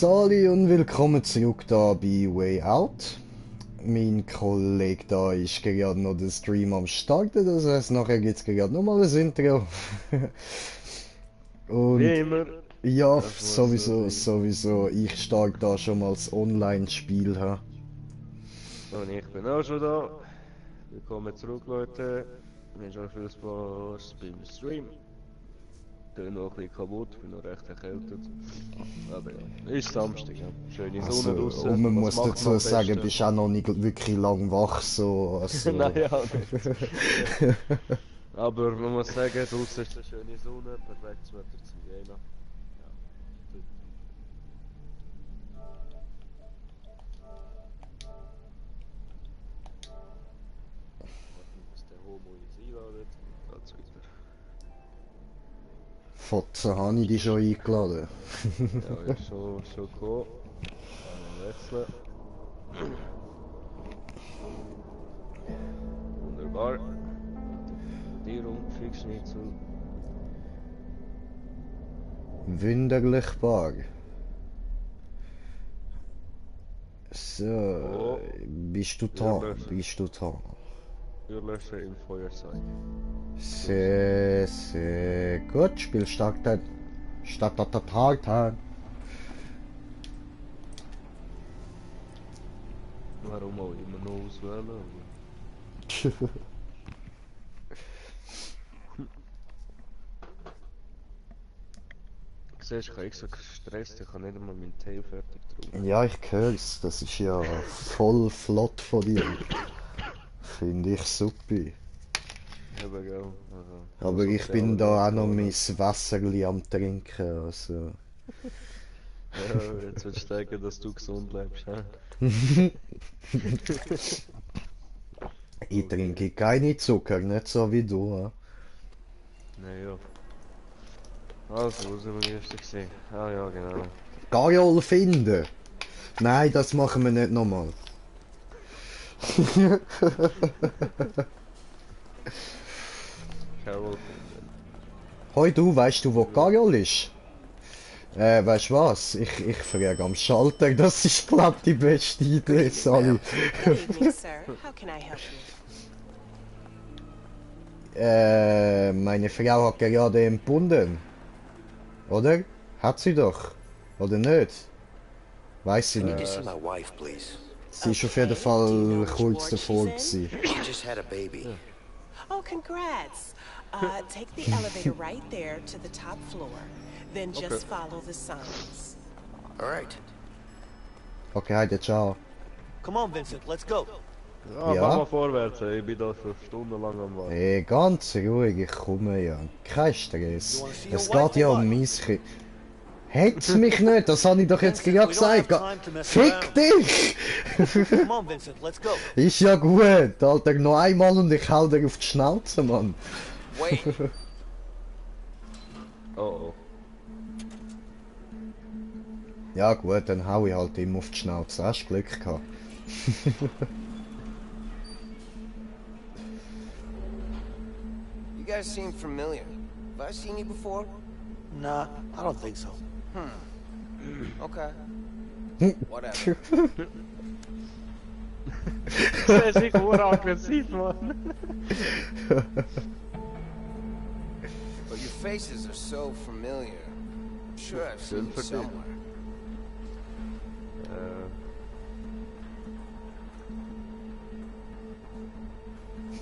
Sali und willkommen zurück da bei Way Out. Mein Kollege da ist gerade noch den Stream am starten, das heißt nachher gibt es gerade nochmal ein Intro. Und Wie immer. ja, Das sowieso, ich starte da schon mal das Online-Spiel. Ha. Und ich bin auch schon da. Willkommen zurück, Leute. Ich wünsche euch viel Spaß beim Stream. Ich bin noch ein bisschen kaputt, bin noch recht erkältet. Aber ja, ist Samstag, ja. Schöne Sonne draussen. Und man Was muss macht dazu man am sagen, besten? bist auch noch nicht wirklich lang wach, so. Also. Nein, ja nicht. Aber man muss sagen, draussen ist eine schöne Sonne, perfektes Wetter zum Gehen. Ja. Warten, bis der Homo uns einladet. Geht's weiter. Fotzen habe ich dich schon eingeladen. Ja, ist schon gekommen. Wechseln. Wunderbar. Modierung, Fixschnitzel. Wunderlich bar. So, Oh. bist du da? Bist du da? Türlöscher im Feuerzeug. Sehr gut. Spiel starten. Starten. Warum auch immer noch auswählen? Siehst du, ich habe extra gestresst, ich kann nicht einmal meinen Tail fertig drücken. Ja, ich hör's. Das ist ja voll flott von dir. Finde ich super. Eben, gell. Aber ich bin da auch noch mein Wasserli am Trinken. Also. Ja, jetzt willst du sagen, dass du gesund bleibst, hä? Ich trinke keine Zucker, nicht so wie du. He? Naja. Also, wo sind wir gestern gesehen? Ah ja, genau. Carol finden! Nein, das machen wir nicht nochmal. Carol finden. Hoi du, weißt du, wo Carol ist? Weißt du was? Ich frage am Schalter, das ist glaub die beste Idee, Sally. Good evening, sir. How can I help you? Meine Frau hat gerade entbunden. Oder? Hat sie doch. Oder nicht? Weiß sie I need to nicht. see my wife, please. Sie ist auf jeden Okay, do you know Fall which kurz ward davor she's in? gewesen. She just had a baby. Oh, congrats. Take the elevator right there to the top floor. Then just follow the signs. All right. Okay, heide, ciao. Come on, Vincent, let's go. Ja, Ja? mach mal vorwärts, ey. Ich bin da schon stundenlang am Warten. Hey, ganz ruhig, ich komme ja. Kein Stress. You wanna see Es your wife geht ja or um what? mein Kind. Hetz mich nicht, das habe ich doch jetzt gerade gesagt. Fick dich! Come on, Vincent, let's go. Ist ja gut, Alter, noch einmal und ich hau dir auf die Schnauze, Mann. Wait. Oh oh. Ja gut, dann hau ich halt immer auf die Schnauze. Hast Glück gehabt. You guys seem familiar. Have I seen you before? Nah, I don't think so. Okay. Whatever. Das ist aggressiv, Mann. But your faces are so familiar. I'm sure I've seen you Good for them. somewhere.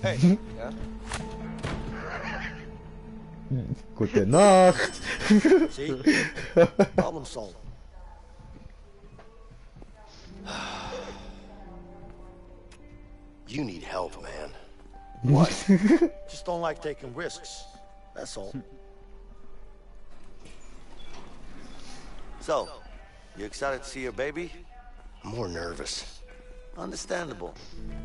Hey, yeah? Gute Nacht. See? Problem solved. You need help, man. What? Just don't like taking risks. That's all. So, you excited to see your baby? I'm more nervous. Understandable.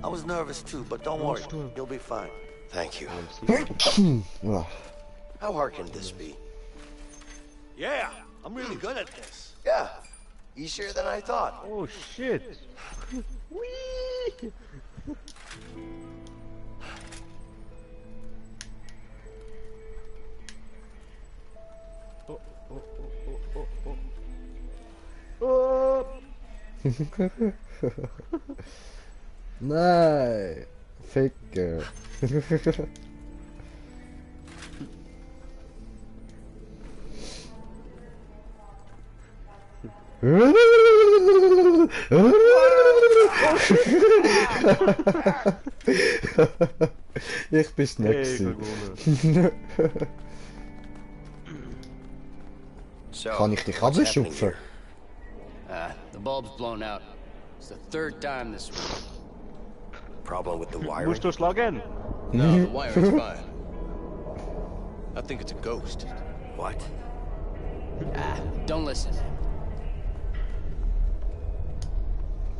I was nervous too, but don't worry. You'll be fine. Thank you. Ah, How hard can this be? Yeah, I'm really good at this. Yeah. Easier than I thought. Oh shit. Whee! Oh, Nein! Ficker! Ich bin's nicht Hey, gewesen. gewonnen. So, Kann ich dich what's happening abschupfen? here? The bulb's blown out. It's the third time this week. Problem with the wiring? Musst du schlagen? No, the wiring's fine. I think it's a ghost. What? Don't listen.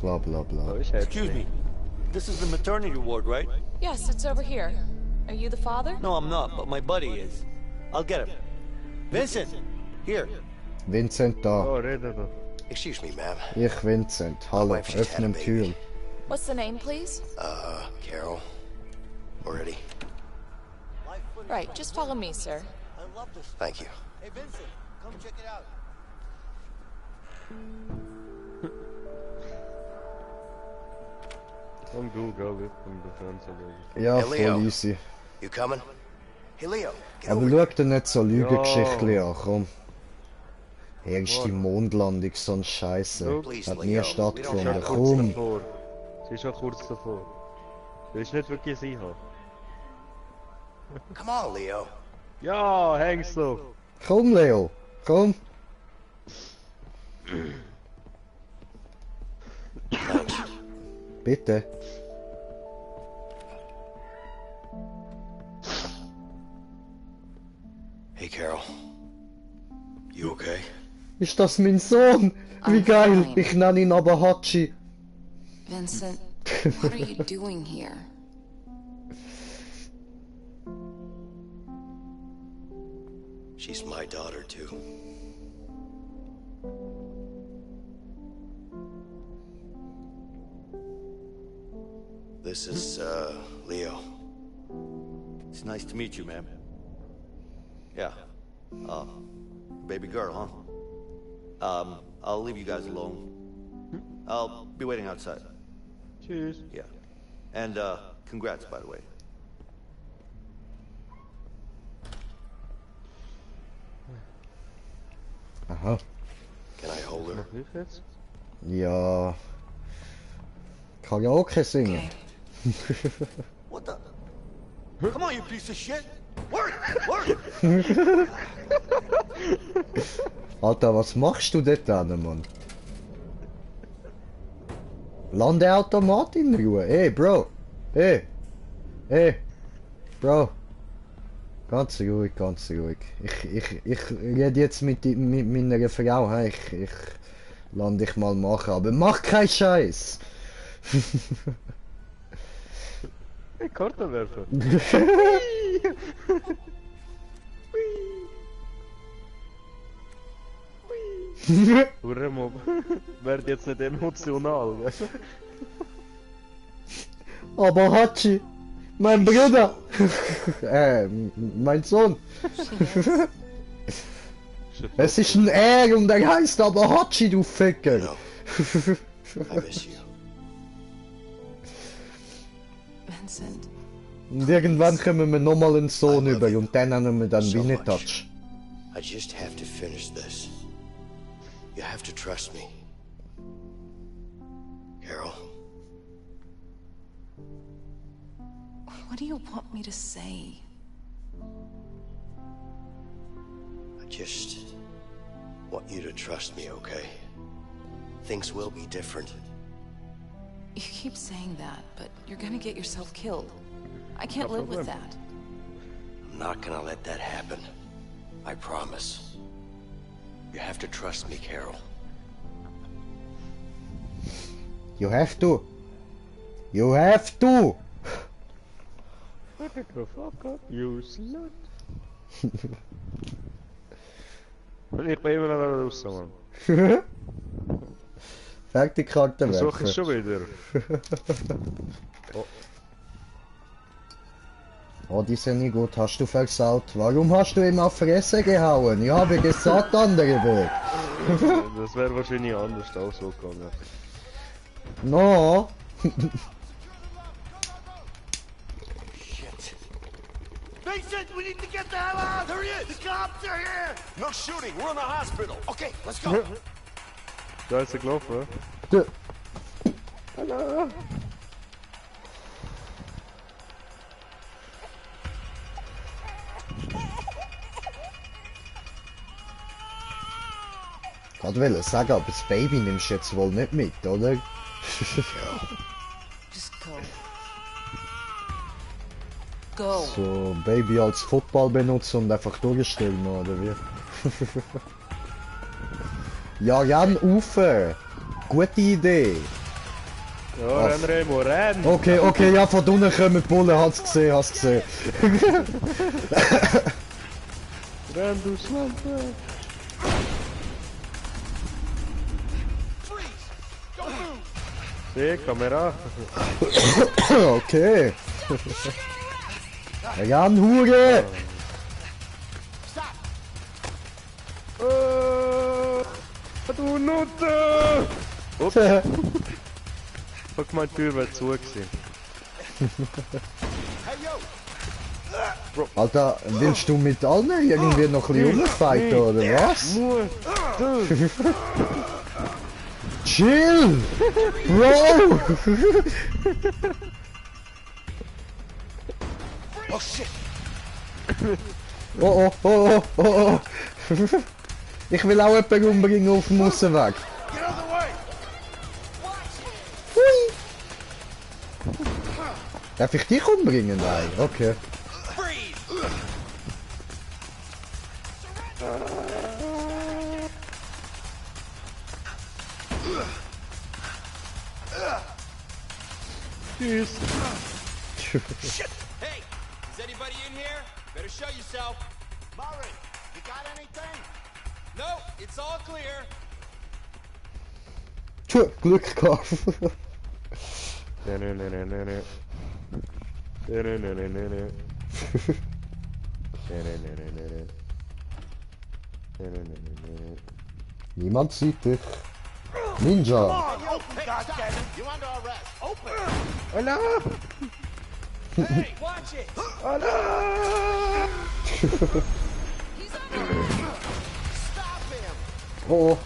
Bla bla bla. Da ist Excuse me. This is the maternity ward, right? Yes, it's over here. Are you the father? No, I'm not, but my buddy is. I'll get him. Vincent! Here. Vincent da. Oh, rede da. Excuse me, ma'am. Ich Vincent. Hallo, wife just had a öffnen baby. Tür. What's the name, please? Carol. Already? Right, just follow me, sir. I love this. Thank you. Hey, Vincent, come check it out. Komm du, glaube ich, komm der Fernseher. Ja, Hey, Leo. voll easy. You coming? Hey, Leo. Get Aber over schau here. dir nicht so Lügengeschichten Ja. an, komm. Erste Mondlandung, so ein Scheiße. Please, Hat Leo. nie We don't stattgefunden. have Kurz Komm. davor. Sie ist schon kurz davor. Willst du nicht wirklich sie haben? Come on, Leo. Ja, hängst du! Komm, Leo. Komm. Bitte. Hey, Carol. You okay? Ist das mein Sohn? Wie I'm geil. fine. Ich nenne ihn aber Hachi. Vincent, what are you doing here? She's my daughter, too. This is, Leo. It's nice to meet you, ma'am. Yeah. Baby girl, huh? I'll leave you guys alone. I'll be waiting outside. Tschüss. Yeah. And, congrats, by the way. Aha. Can I hold her? Mach ich jetzt? Ja. Karaoke singen. What the? Come on, you piece of shit! Work! Work! Alter, was machst du dort an, Mann? Lass den Automat in Ruhe. Ey, Bro. Ey. Ey. Bro. Ganz ruhig, ganz ruhig. Ich rede jetzt mit meiner Frau. Hey, ich lass dich mal machen. Aber mach keinen Scheiß. Hey, Kartenwerfer. Hurremob. Werd jetzt nicht emotional, gell? Aber Hachi, mein Bruder. Mein Sohn. Es ist ein R und er heißt aber Hachi, du Ficker. No. I miss you. Vincent, Und irgendwann kommen wir nochmal einen Sohn über und den nennen wir dann So Winnetouch. I just have to finish this. You have to trust me. Carol, what do you want me to say? I just want you to trust me, okay? Things will be different. You keep saying that, but you're gonna get yourself killed. I can't live with that. I'm not gonna let that happen. I promise. You have to trust me, Carol. You have to. You have to. Fuck the fuck up, you slut. Und ich bin immer noch raus, Mann. Fertig Karte Such werfen. ich schon wieder. Oh, die sind nicht gut. Hast du versaut? Warum hast du ihm auf Fresse gehauen? Ich habe gesagt, andere Weg. Das wäre wahrscheinlich anders auch so gegangen. No. Shit. Mason, we need to get the hell out! There he is! The cops are here! No shooting, we're in the hospital. Okay, let's go. Da ist er gelaufen, oder? D- Hallo! Gerade wollte sagen, aber das Baby nimmst du jetzt wohl nicht mit, oder? Just go. Go. So, Baby als Football benutzen und einfach durchstellen, oder wie? Ja, renn rauf! Gute Idee! Ja, renn Remo, renn! Okay, okay, ja, von unten kommen die Bullen, hast gesehen, hast gesehen. Renn, du Schlampe! Seh, Kamera! Okay. Renn, Hure! Du Nutte! Ups, guck mal, die Tür wäre zu gewesen. Alter, willst du mit allen irgendwie noch ein bisschen rumfighten, oder was? Chill! Bro! Oh shit! Oh oh, oh oh, oh oh! Ich will auch jemanden umbringen auf dem Aussenweg. Get out of the way! Hui! Darf ich dich umbringen? Nein, okay. Tschüss! Shit! Hey! Is anybody in here? Better show yourself. Murray, you got anything? No, it's all clear. Tja, Glück gehabt. Niemand sieht dich. Ninja! Open, goddammit! You under arrest! Open! Hallo! Hey, watch it! Hallo! Stop him! Oh,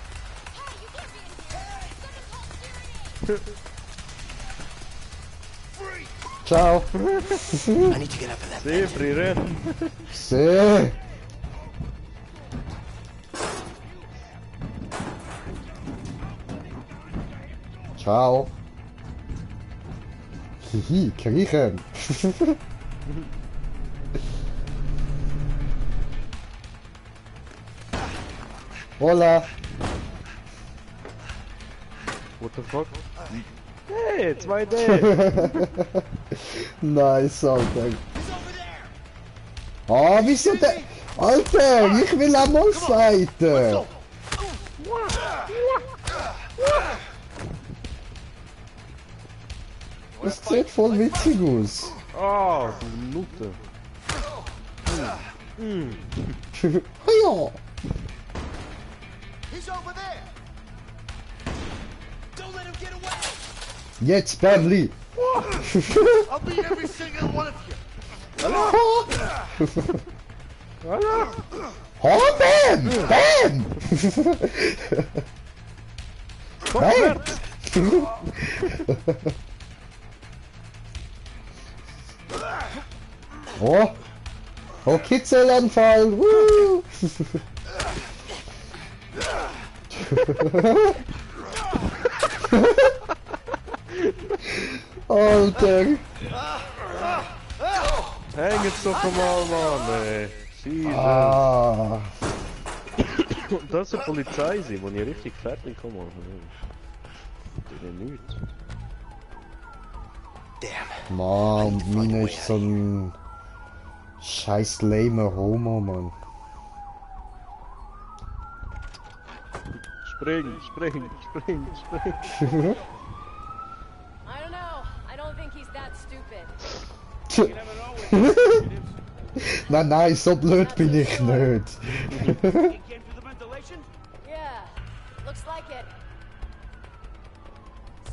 ciao! I need to get up in that Seh, frieren! Seh! Ciao! Hihi, kriechen! Hola! What the fuck? Hey, 2D! Nice, Alter! Ah, wieso der... Alter, ich will auch mal fighten! Das sieht voll witzig aus! Oh, du Nutte! Ja! He's over there! Don't let him get away! Jetzt, Bamli! I'll beat every single one of you! Hallo! Oh, Bam! Bam! Hey! Oh! Oh, Kitzelanfall! Woo! Alter! Häng jetzt doch mal, Mann, ey! Jesus! Ah! Und das ist eine Polizei, die ich richtig fertig komme. Die nichts. Damn. Mann, Mine ist so ein scheiß lamer Homo, Mann. Spring, spring, spring, spring! I don't know. I don't think he's that stupid. Nein, nein, so blöd bin ich nicht. Yeah, looks like it.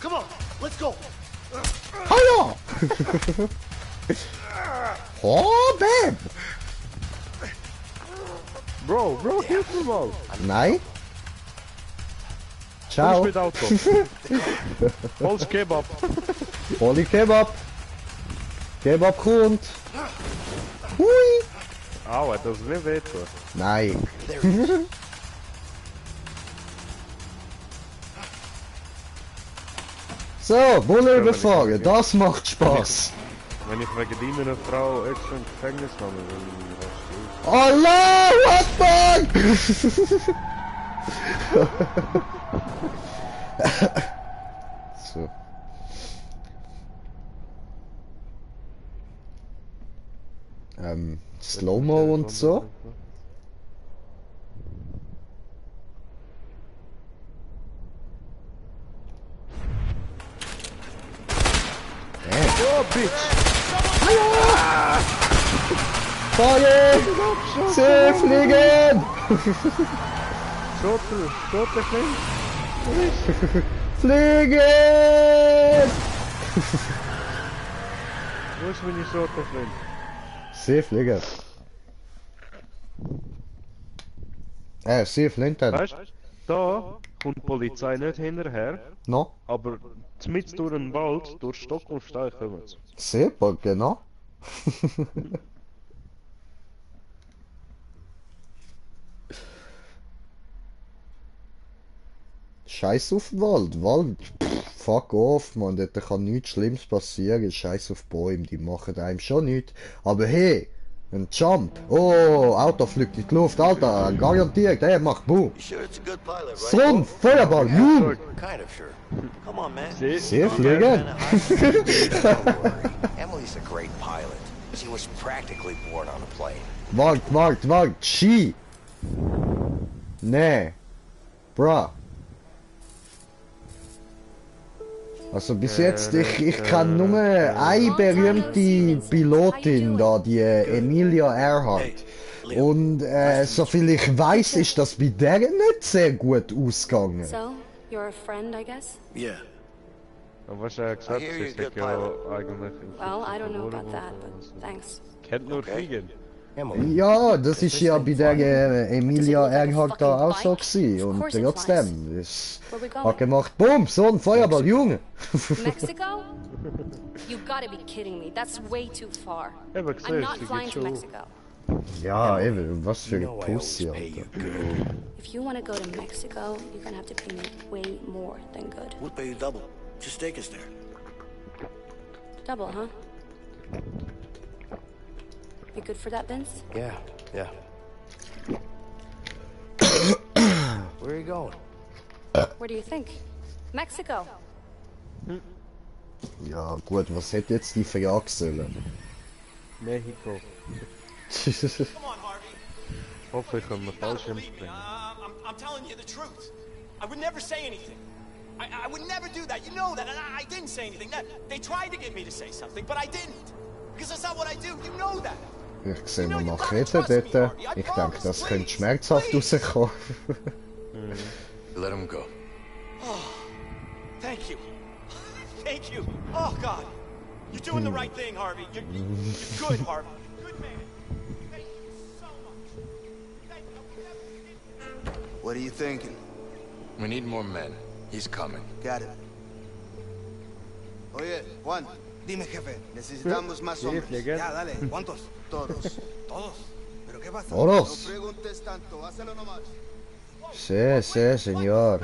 Come on, let's go. Hallo! Oh, Bam! Bro, hilf mir mal! Nein? Komm Ciao! ich mit Auto. Holz Kebab. Oli Kebab! Kebab kommt! Hui! Aua, das ist nicht wehtun. Nein! So, Bulle überfahren, das macht Spaß! Wenn ich wegen deiner Frau extra im Gefängnis habe, dann Allah Akbar! So. Slow-Mo und so. Oh, Bitch! Feuer! Sie fliegen! Schotter fliegt! Fliegen! Wo ist meine Schotter fliegt? Sie fliegen. Sie fliegen. Weißt du, da kommt die Polizei nicht hinterher, No? aber mitten durch den Wald, durch Stock und Stein kommen sie. Super, genau. Scheiß auf den Wald. Wald, fuck off, man. Dort kann nichts Schlimmes passieren. Scheiß auf Bäume, die machen einem schon nichts. Aber hey, ein Jump. Oh, Auto fliegt in die Luft, Alter. Garantiert, der macht Boom. You sure it's a good pilot, right? Son, Feuerball, Boom. Kind of sure. Come on, man. Sie fliegen. Don't worry. Emily's a great pilot. She was practically born on a plane. Wart. Ski. Nee. Bruh. Also bis jetzt, ich kann nur eine berühmte Pilotin da, die Emilia Earhart. Und soviel ich weiß, ist das bei der nicht sehr gut ausgegangen. So, you're a friend, I guess? Yeah. Und was er gesagt I hat, hear you're ist a ja good pilot. eigentlich... Well, I don't know about that, but thanks. Kennt nur fliegen. Emily. Ja, das ist ja bei der Emilia Earhart da auch so gewesen. Und trotzdem, es hat gemacht, bumm, so ein Feuerball, Junge. Mexico? You gotta be kidding me. That's way too far. Eben I'm gesehen, not sie flying geht to schon. Mexico. Ja, eben, was für You ein know I always Pussy, pay you Alter. good. If you want to go to Mexico, you're gonna have to pay me way more than good. We'll pay you double. Just take us there. Double, huh? You good for that, Vince? Yeah. Where are you going? Where do you think? Mexico. Ja, gut, was hätte jetzt die Frage sollen? Mexiko. Come on, Harvey. Hoffe, ich kann mir falsch Believe me, springen. I'm telling you the truth. I would never say anything. I would never do that. You know that. And I didn't say anything. They tried to get me to say something, but I didn't. Because that's not what I do. You know that. Ich sehe noch Machete dort. Ich denke, das könnte schmerzhaft rauskommen. Let him go. Oh, thank you. Thank you. Oh, God. You're doing the right thing, Harvey. You're good, Harvey. You're a good man. Thank you so much. Thank you. What are you thinking? We need more men. He's coming. Got it. Oye, Juan, dime, jefe, necesitamos más hombres. Ya, dale. ¿Cuántos? Todos. ¿Todos? ¿Pero qué pasa? Todos. No preguntes tanto, hazlo nomás. Sí, señor.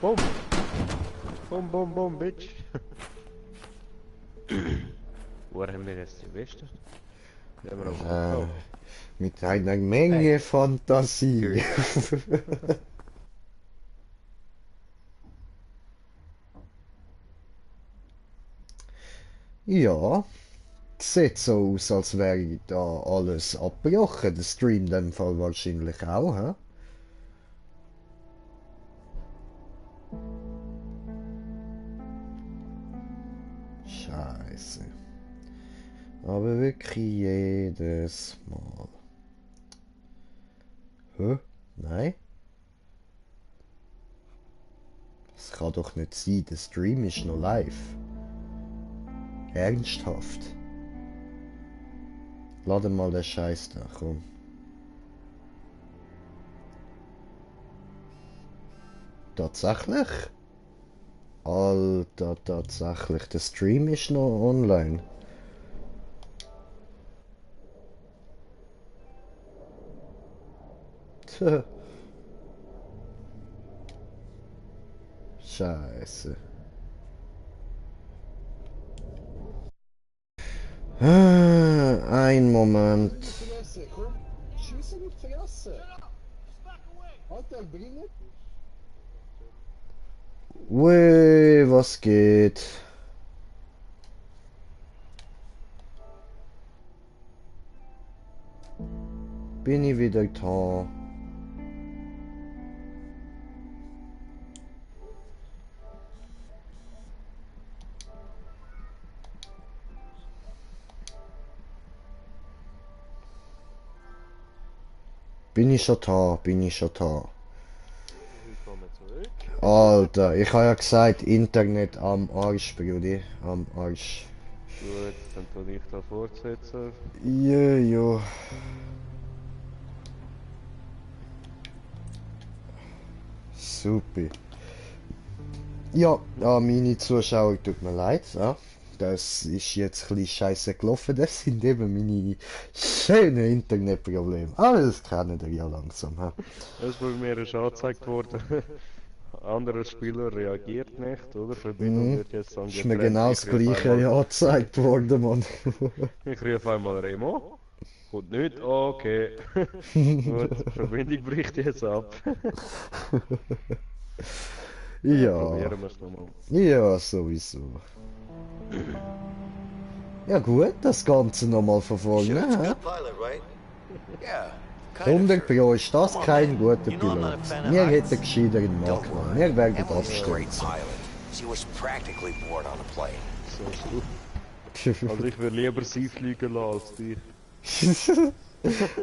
Boom! Boom, bitch! Wo haben wir jetzt die Beste? Mit einer Menge Fantasie. Ja, sieht so aus, als wäre da alles abgebrochen. Der Stream in dem Fall wahrscheinlich auch, hä? Scheiße. Aber wirklich jedes Mal. Hä? Nein? Was Das kann doch nicht sein, der Stream ist noch live. Ernsthaft. Lade mal den Scheiß da, komm. Tatsächlich? Alter, tatsächlich. Der Stream ist noch online. Tja. Scheiße. Ein Moment. Ui, was geht? Bin ich wieder da? Bin ich schon da? Bin ich schon da? Willkommen zurück. Alter, ich habe ja gesagt, Internet am Arsch, Brudi. Am Arsch. Gut, dann tue ich da fortsetzen. Ja. Super. Ja, meine Zuschauer, tut mir leid. Ja. Das ist jetzt ein bisschen scheiße gelaufen. Das sind eben meine schönen Internetprobleme. Aber das kennen ihr ja langsam. Ja. Das bei mir ist angezeigt worden. Anderer Spieler reagiert nicht, oder? Verbindung wird jetzt angetrennt. Ist mir genau das gleiche ja angezeigt worden, Mann. Ich rief einmal Remo. Kommt nicht? Okay. Gut, Verbindung bricht jetzt ab. Ja. Probieren wir es nochmal. Ja, sowieso. Ja gut, das Ganze nochmal von vorne. Sure, hä? good pilot, right? Yeah. 100 Pro ist das kein guter Pilot. Wir hätten gescheiter in Mache. Wir werden Emily's a abstürzen. great pilot. She was practically born on a plane. Also ich würde lieber sie fliegen lassen als dich.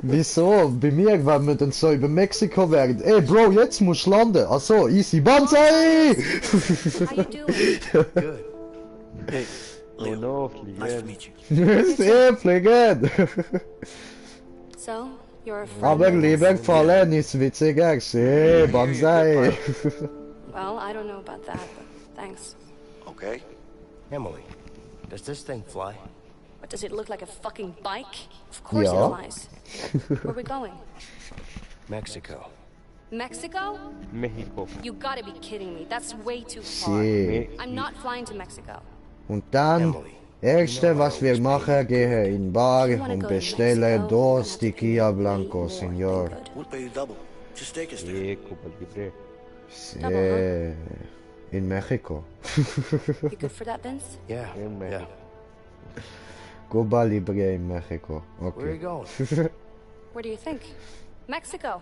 Wieso? Bei mir, wenn wir dann so über Mexiko wären. Ey Bro, jetzt musst du landen. Achso, easy. Banzai! How you doing? Good. Hey, Oh Leo. no, Nice to fliegen. meet you. Sehr fliegen. So, you're a friend. Aber I guess. lieber fallen ist witziger. Hey, Banzai. Well, I don't know about that, but thanks. Okay? Emily, does this thing fly? What, does it look like a fucking bike? Of course Yeah. it flies. Where are we going? Mexico. Mexico? Mexiko. You gotta be kidding me. That's way too far. Shit. I'm not flying to Mexico. Und dann, erste was wir machen, gehen in Bar und bestellen dos tequila blanco, Senor. We'll pay you double. Just take us there. Eh, Cuba Libre. Sí. In Mexico. You good for that, Vince? Yeah. In Yeah. Mexiko. Cuba Libre in Mexico. Where are you Okay. going? Where do you think? Mexico.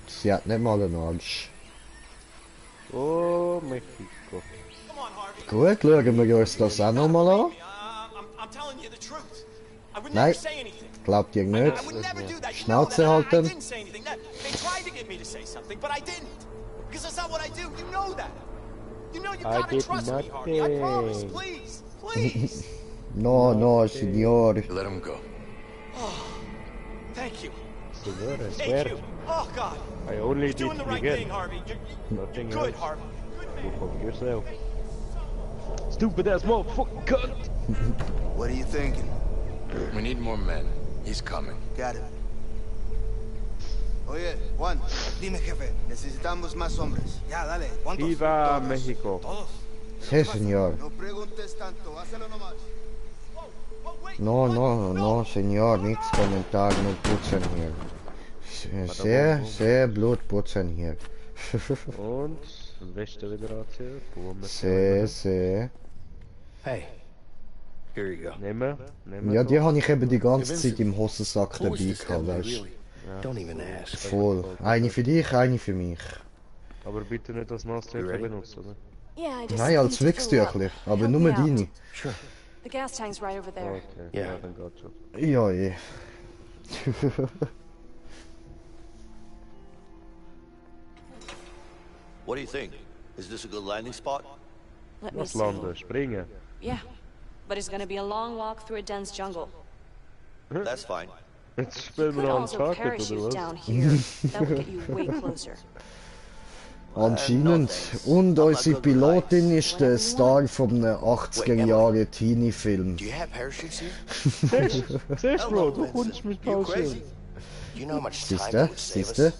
Sie hat nicht mal einen Arsch. Oh, Mexiko. Come on, Harvey. Gut, schauen wir uns das auch nochmal an. I'm telling you the truth. I would Nein, never say anything. glaubt ihr I nicht? would never do that. You know Schnauze that. I halten. didn't say anything. They tried to get me to say something, but I didn't. Because that's not what I do. You know that. You know you I gotta did trust me, Harvey. I promise. nothing. Please. Please. No, no, Senor. Let him go. Thank you. Senor, I Thank swear. you. Oh, God. I only You're did doing the right again. thing, Harvey. You're Nothing good, else. Harvey. Good man. Look of yourself. Stupid ass motherfucking cunt! What are you thinking? We need more men. He's coming. Got it. Oye, Juan, dime, jefe, necesitamos más hombres. Ya, dale. ¿Cuántos? Viva Todos. México! Todos. Sí, Senor. No preguntes tanto, hazlo nomás. Whoa, whoa, wait. No, what? no, no, Senor, nichts Kommentar, nur putzen hier. Sehr, sehr Blutputzen hier. Und Westen wieder anziehen. Boom. Sehr, sehr. Hey. Here you go. Nehmen. Ja, die habe ich eben die ganze Zeit im Hosensack Who is dabei this gehabt, Emily, weißt really? Don't even ask. Voll. Eine für dich, eine für mich. Aber bitte nicht das Nasstüchchen benutzen, oder? Yeah, I just Nein, als need to fill up. Wichstüchli, aber Help nur me out. deine. Sure. The gas tank's right over there. Okay, Ja. ja, dann geht's schon. Ja, eh. What do you think? Is this a good landing spot? Let me Was see. landen, springen. Yeah, but it's gonna be a long walk through a dense jungle. That's fine. Jetzt You spielen could wir also Uncharted, oder parachute was? down here. That would get you way closer. Anscheinend. Und unsere Pilotin ist der Star von einem 80er-Jahre Teenie-Film. Do you have parachutes here? Siehst Bro, du kommst mit You Fallschirm. crazy? Do you know how much time Siehst it du? would save Siehst du? us?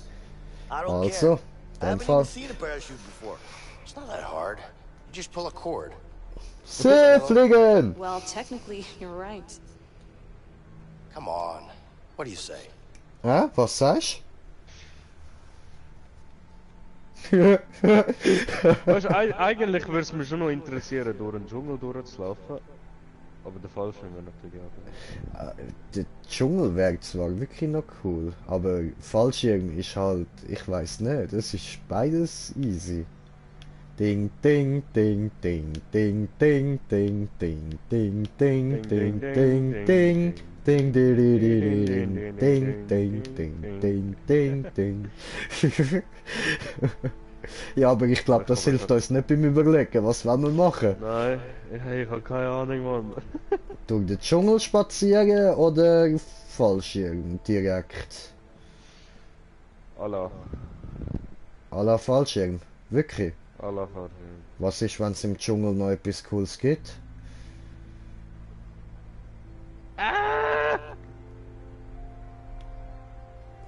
I don't Also, care. I in dem haven't Fall. even seen a parachute before. It's not that hard. You just pull a cord. See, fliegen! Well, technically, you're right. Come on. What do you say? Hä? Was sagst du? Weißt du, eigentlich würde es mich schon noch interessieren, durch den Dschungel durchzulaufen. Aber der Fallschirm wäre natürlich auch. Der Dschungel wäre zwar wirklich noch cool, aber Fallschirm ist halt, ich weiß nicht, das ist beides easy. Ding, ding, ding, ding, ding, ding, ding, ding, ding, ding, ding, ding, ding. Ding, ding, ding, ding, ding, ding, ding, ding, ding. Ja, aber ich glaube, das hilft uns nicht beim Überlegen, was wollen wir machen? Nein, ich habe keine Ahnung, Mann. Durch den Dschungel spazieren oder Fallschirm direkt? Allah. À la Fallschirm, wirklich? Allah Fallschirm. Was ist, wenn es im Dschungel noch etwas Cooles gibt?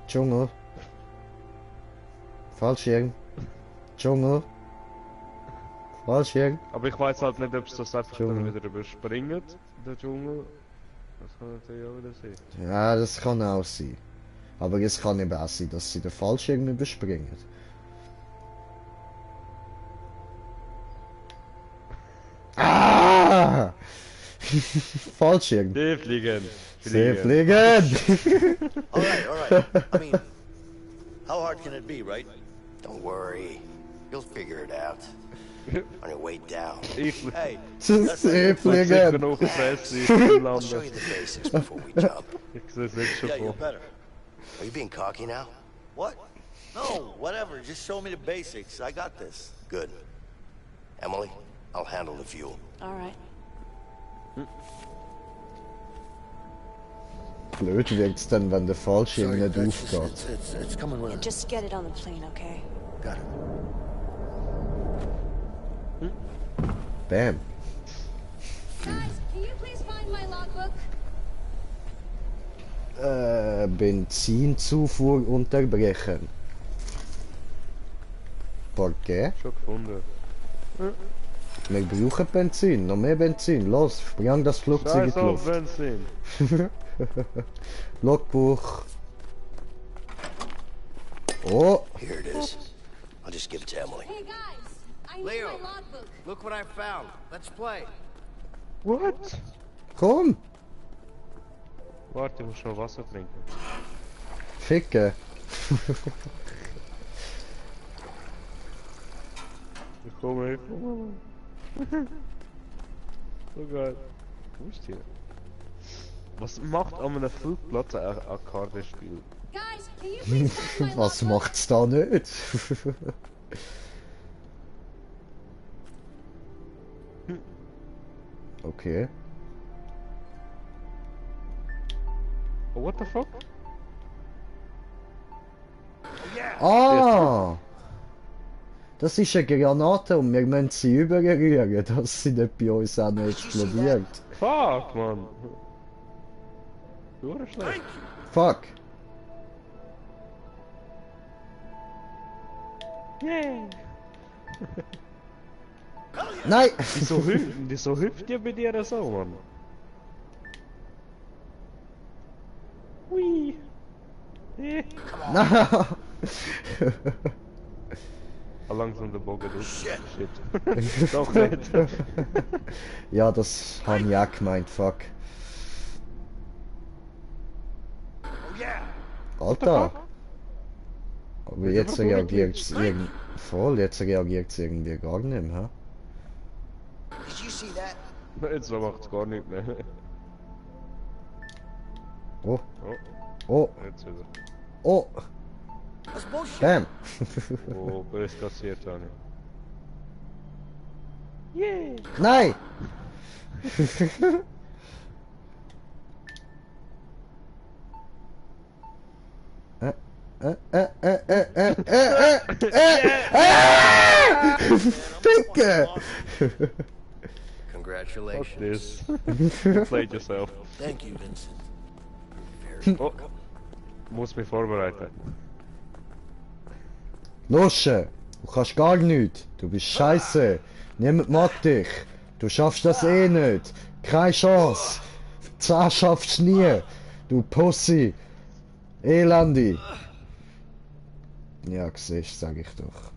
Dschungel. Fallschirm. Dschungel. Fallschirm. Aber ich weiß halt nicht, ob es das einfach Dschungel. dann wieder überspringt, der Dschungel. Das kann natürlich auch wieder sein. Ja, das kann auch sein. Aber es kann eben auch sein, dass sie den Fallschirm überspringen. Ah! Fallschirm. Die fliegen. Sie fliegen. All right. I mean, how hard can it be, right? Don't worry. You'll figure it out. On your way down. Ich Hey, Sie sicher fliegen. noch Fresse im I'll show Landen. you the basics before we jump. Ich sehe es jetzt schon yeah, you're vor. better. Are you being cocky now? What? No, whatever. Just show me the basics. I got this. Good. Emily, I'll handle the fuel. All right. Blöd wird's dann, wenn der Fallschirm nicht aufgeht. It's coming with us. Just get it on the plane, okay? Got it. Bam. Guys, can you please find my logbook? Benzinzufuhr unterbrechen. ¿Por qué? Schon gefunden. Wir brauchen Benzin, noch mehr Benzin. Los, sprang das Flugzeug in Scheiß die auf Luft. Benzin. Logbuch. Oh, Here it is. I'll just give it to Emily. Hey guys, I need Leo. my logbook. Look what I found. Let's play. What? komm. Warte, ich muss noch Wasser trinken. Ficke. Ich komme. So geil. Wo ist die? Was macht an einem Flugplatz ein Kartenspiel? Guys, can you please find my Was logbook? macht's da nicht? Okay. Oh, what the fuck? Ah! Das ist eine Granate und wir müssen sie überrühren, dass sie nicht bei uns auch noch explodiert. Fuck, man. Du warst schlecht. Fuck. Yay! Nein! Wieso hüpft ihr bei dir so, Mann? Hui! Nein! Langsam der Bogen durch. Shit. Doch nicht. Ja, das habe ich auch gemeint, fuck. Alter! Aber jetzt reagiert es irgendwie... Voll, jetzt reagiert es irgendwie gar nicht mehr. Did you see that? Jetzt macht's gar nicht mehr. Oh, Oh, oh, jetzt wieder. oh! That's bullshit. Bam! Oh, böse kassiert, Johnny. Nein! Dicke! Fuck Congratulations. this. You played yourself. Thank you, Vincent. Oh, muss mich vorbereiten. Losche, du kannst gar nichts. Du bist scheiße. Niemand mag dich. Du schaffst das eh nicht. Keine Chance. 10 schaffst du nie. Du Pussy. Elandi. Ja, siehst, sag ich doch.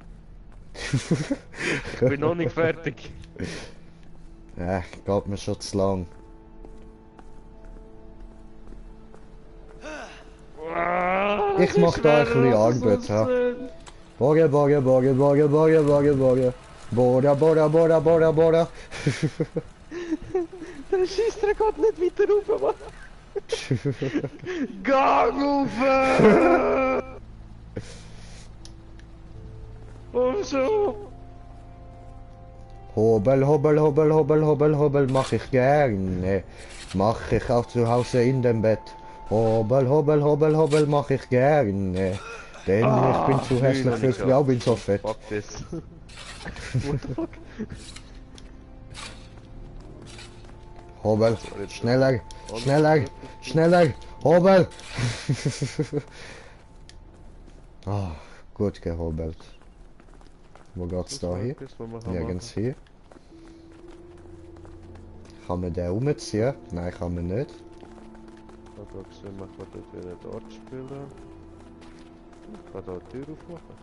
Ich bin noch nicht fertig. Geht mir schon zu lang. Ich mach da ein bisschen Arbeit, ja. Borge, borge, borge, borge, borge, borge, borge. Bora, bora, bora, bora, bora. Der Schießer geht nicht weiter rauf, Mann. Gang rauf! Und so! Hobel, hobel, hobel, hobel, hobel, hobel, mach ich gerne. Mach ich auch zu Hause in dem Bett. Hobel, hobel, hobel, hobel, mach ich gerne. Denn ich bin zu hässlich für Frau, bin so fett. Fuck this. What the fuck? Hobel, schneller, schneller, schneller, Hobel! Ah, gut gehobelt. Wo geht's da hin? Nirgends hier. Kann man den umziehen? Nein, kann man nicht. Ich habe gesehen, man kann dort wieder dort spielen. Ich kann da die Tür aufmachen.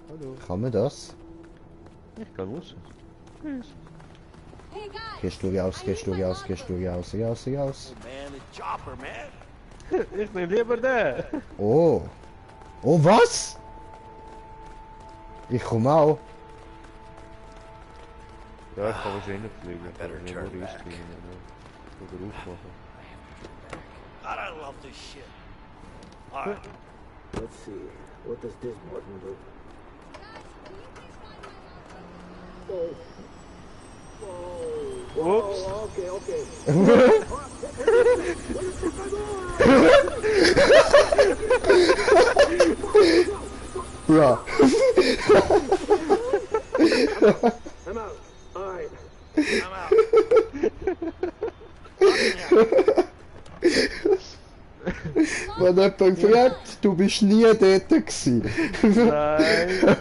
Hallo. Kann man das? Ich kann raus. Gehst du raus, gehst du raus, gehst du raus, raus, raus. Man, the chopper, man. Ich nehm lieber den. Oh. Oh, was? Ich komme auch. Ja, ich kann wahrscheinlich fliegen. Ich kann nicht nur einsteigen. Oder aufmachen. God, I love this shit. Alright. Let's see. What does this button do? Oops. Oh, okay, okay. Bruh. I'm out. Alright. I'm out. Wenn jemand fragt, du bist nie dort gewesen. Nein.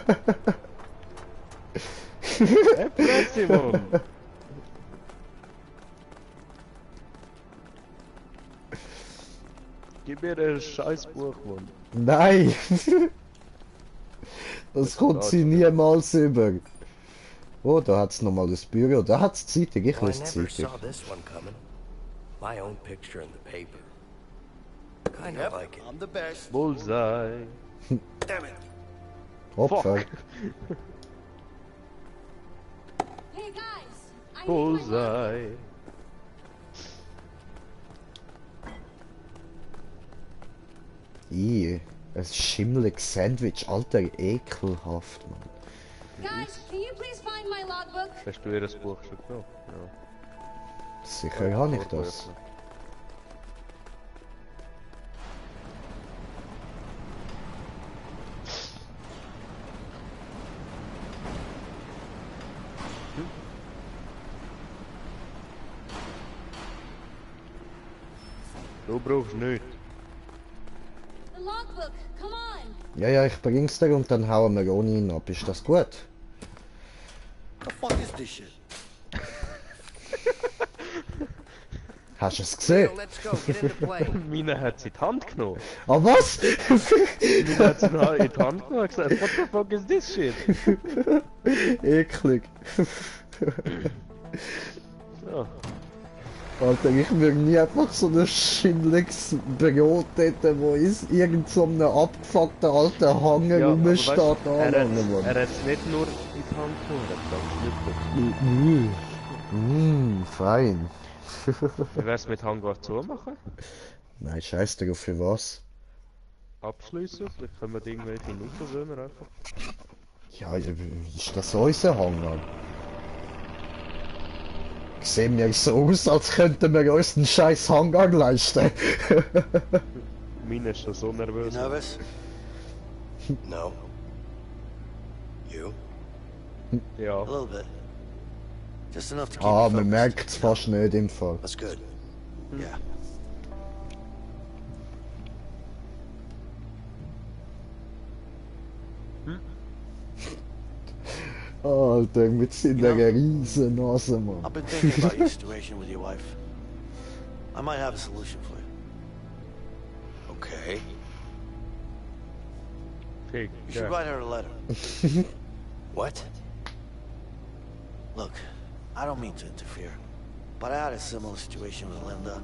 Simon. Gib mir ein Scheißbuch, Mann. Nein! Das kommt sie niemals über. Oh, da hat's nochmal das Büro. Da hat's Zeitung. Ich Well, I lese never Zeitung. saw this one coming. My own picture in the paper. Kind of like it. I'm the best. Bullseye. Damn it. Opfer. Hey guys, I Bullseye. Ein schimmeliges Sandwich. Alter, ekelhaft, Mann. guys, can you please find my logbook? Hast du ihr das Buch schon genommen? Ja. Sicher habe ich das. Du brauchst nichts. The logbook, come on! Ja, ja, ich bring's dir und dann hauen wir ohne ihn ab. Ist das gut? The fuck is this shit? Hast du es gesehen? Let's go. Get into play. Meine hat sie in die Hand genommen. Ah, was? Meine hat sie in die Hand genommen und gesagt, what the fuck is this shit? Eklig. So. Alter, ich würde nie einfach so ein schimmeliges Brot hätten, wo ist irgend so einem abgefuckten alten Hanger rumsteht. Er hat es nicht nur in die Hand genommen, er hat es Fein. Wie wär's mit Hangar zumachen? Nein, scheiß drauf, für was? abschließen? Vielleicht können wir da irgendwelche Nutzerwürmer einfach. Ja, ist das unser Hangar? Sehen wir so aus, als könnten wir uns einen scheiß Hangar leisten. Meine ist schon so nervös. Nervous? No. You? Ja. A little bit. Just enough to keep Ah, me man focused. merkt es fast nicht im Fall. That's good. Yeah. Alter, mit seiner riesen Nase, Mann. I've been thinking about your situation with your wife. I might have a solution for you. Okay. Pig. You should write her a letter. What? Look, I don't mean to interfere, but I had a similar situation with Linda.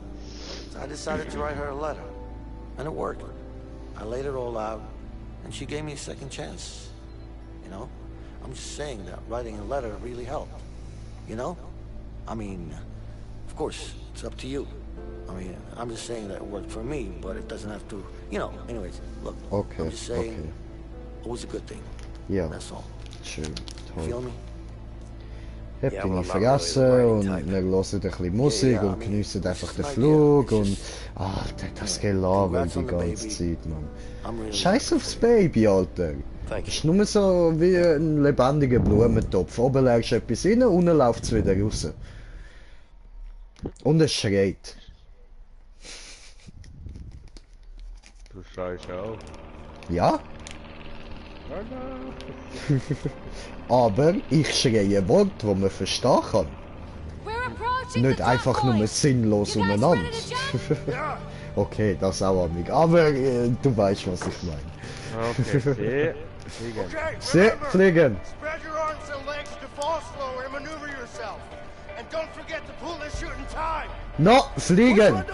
So I decided to write her a letter. And it worked. I laid it all out, and she gave me a second chance. You know? I'm just saying that writing a letter really helped. You know? I mean, of course, it's up to you. I mean, I'm just saying that it worked for me, but it doesn't have to, you know, anyways, look. Okay, I'm just saying okay. it was a good thing. Ja, That's all. schön, Feel toll. me? Hab Ja, ihn aber vergessen mal really und right wir hören ein bisschen Musik Ja, und geniessen einfach den it's Flug just- und... Alter, das Gelaber Congrats die on the ganze baby. Zeit, Mann. I'm really Scheiß happy aufs for you. Baby, Alter. Thank Das you. ist nur so wie ein lebendiger Blumentopf. Oben legst du etwas rein, unten läuft es wieder raus. Und es schreit. Du schreist auch. Ja? Aber ich schreie Wort, wo man verstehen kann. We're approaching Nicht the top einfach nur point. sinnlos You guys umeinander. ready to jump? Okay, das auch amig. Aber du weißt, was ich meine. Okay, fliegen. Okay, Sie remember, fliegen. spread your arms and legs to fall slower and maneuver yourself. And don't forget to pull the chute in time. No, fliegen!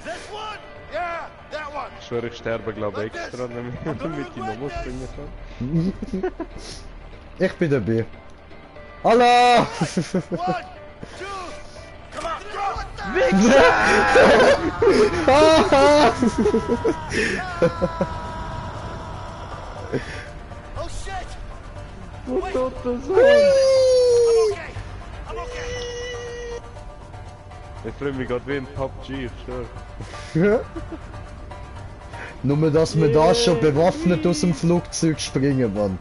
This one? Yeah, that one. Ich schwöre, ich sterbe glaube ich extra, damit ich die noch springen kann. Ich bin dabei. Hallo! One, two, come on, go! Oh shit! What the I'm okay. I'm okay. Ich fühle mich gerade wie ein PUBG, ich schwöre. Nur, dass wir da schon bewaffnet aus dem Flugzeug springen, Mann.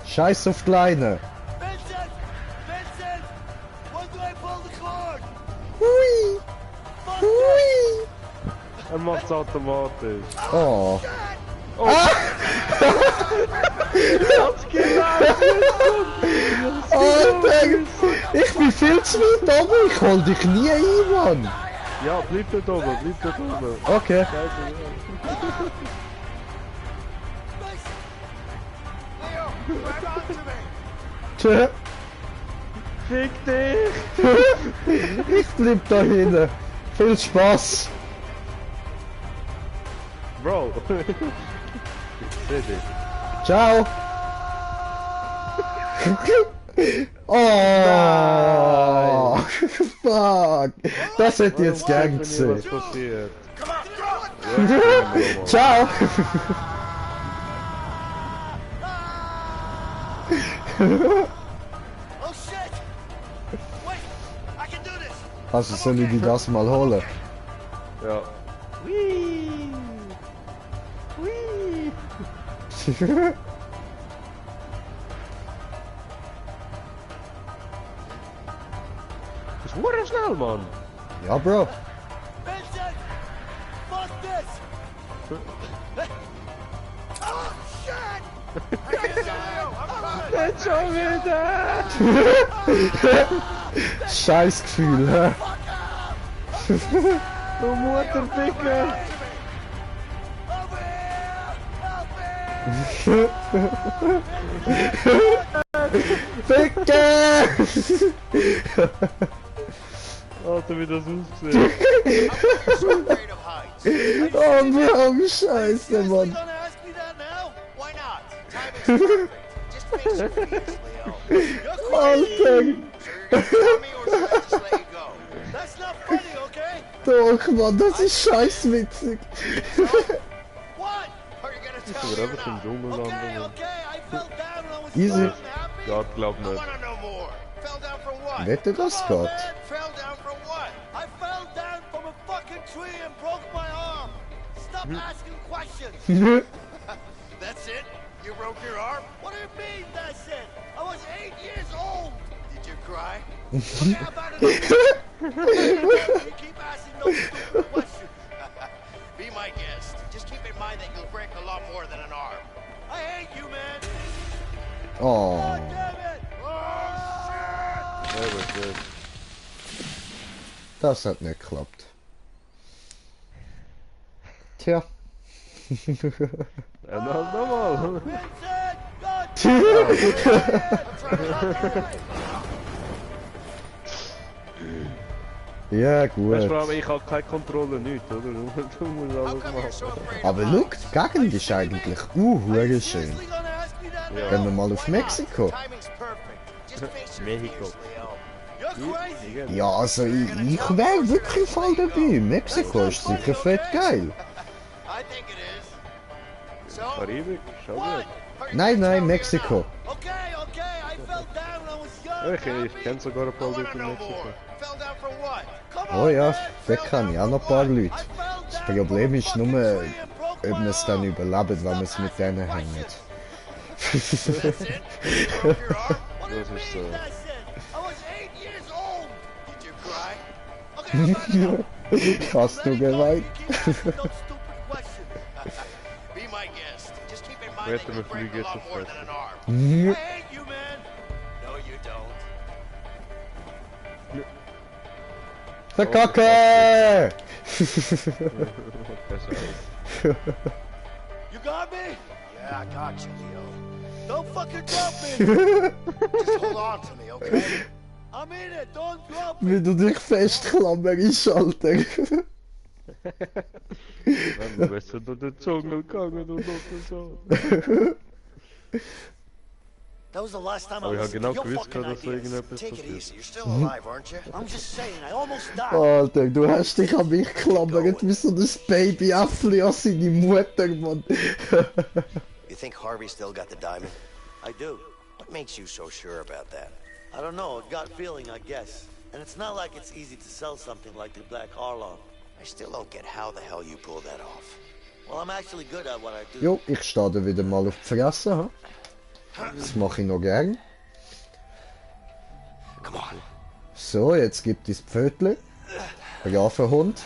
Scheiß auf Kleine. Vincent! Vincent! When do I pull the cord? Hui! Fuck Hui! Er macht's automatisch. Oh. Alter! Ich bin viel zu weit oben, ich hol dich nie ein, Mann. Ja, bleib dort oben, bleib dort oben. Okay. Leo, grab onto me. Tschö. Fick dich! Ich bleib da hinten. Viel Spaß. Bro! Ich seh dich. Ciao. Oh. Fuck. Das hätte ich jetzt gern Weiß nicht, was gesehen. passiert. Ciao. Oh shit! Wait! I can do this! Also soll ich die das mal holen? Ja. Whee! Whee! Das ist verdammt schnell, Mann! Ja, Bro. Vincent! Fuck this! Oh shit! Jetzt schon wieder! Scheiß Gefühl, hä? Du Mutterficker! Over here! Help me! Ficker! Alter, wie das aussieht! Afraid of heights. Oh, Bro, wie scheiße, Seriously Mann. gonna ask me that now? Why not? Timing's perfect. Just face your fears, Leo. You're crazy! Alter! Sure you're gonna tell me or should I just let you go? That's not funny, okay? Doch, Mann, das ist scheiß witzig. What? Are you gonna Ich tell würde me einfach or im not? Dschungel Okay, landen. okay, I fell down and I was Easy. so happy. Ja, glaub I nicht. wanna know more. Fell down from what? Wette, das Come on, geht. man. Fell down from what? I fell down from a fucking tree and broke my arm. Stop asking questions. That's it? You broke your arm? What do you mean, that's it? I was 8 years old. Did you cry? Okay, about it. You keep asking those stupid questions. Be my guest. Just keep in mind that you'll break a lot more than an arm. I hate you, man. Oh. God damn it! Oh, shit! Sehr gut, gut. Das hat nicht geklappt. Tja. En dan nochmal. Vincent! God damn it! I'm trying to help you. Ja, Weißt du, gut. vor allem, ich habe keine Kontrolle, nichts, oder? Du musst alles machen. Aber look, die Gegend ist eigentlich hure schön. Seriously gonna ask me that? Ja. Gehen wir mal auf Mexiko. Timing's perfect. Just face your Mexiko. fears, Leo. You're crazy. Ja, also ich wäre wirklich voll dabei. Mexiko ist sicher fett geil. I think it is. So, Karibik, schau what? gut. Are you Nein, gonna nein, tell me Mexiko. now? Okay, okay, I fell down when I was young. Ich kenne sogar ein paar I wanna Leute in know Mexiko. more. Fell down from what? Come Oh on, ja, man. da Fell kann down ich auch from noch ein paar what? Leute. I fell Das down Problem from a ist fucking nur, tree and broke ob my wir es dann arm. überleben, wenn wir es mit denen hängen. That's it? You broke your arm? What do you Das ist mean, so. that's it? I was 8 years old. Did you cry? Okay, how about now? Hast du Let it go. geweint? You keep asking those stupid questions. Be my guest. Just keep in mind that Wetten, you'll wir break fliegen a jetzt lot auf more Fresse. than an arm. I hate you, man. No, you don't. Verkacke! You got me? Yeah, I got you, Leo. Don't fucking drop me. Just hold on to me, okay? I'm in it. Don't drop me. Wie du dich festklammerst, Alter. Du bist ja durch den Dschungel gegangen und so. That was the last time I Aber ich habe listened genau to your gewusst, fucking dass so ideas. irgendetwas Take it passiert. easy. You're still alive, aren't you? I'm just saying. I almost died. Alter, du hast dich an mich geklammert wie so ein Babyäffli an seine Mutter, Mann. You think Harvey still got the diamond? I do. What makes you so sure about that? I don't know, a gut feeling, I guess. And it's not like it's easy to sell something like the Black Harlow. I still don't get how the hell you pulled that off. Well, I'm actually good at what I do. Jo, ich stehe da wieder mal auf die Fresse, ha? Das mache ich noch gern. Come on. So, jetzt gibt es Pfötli. Braver Hund.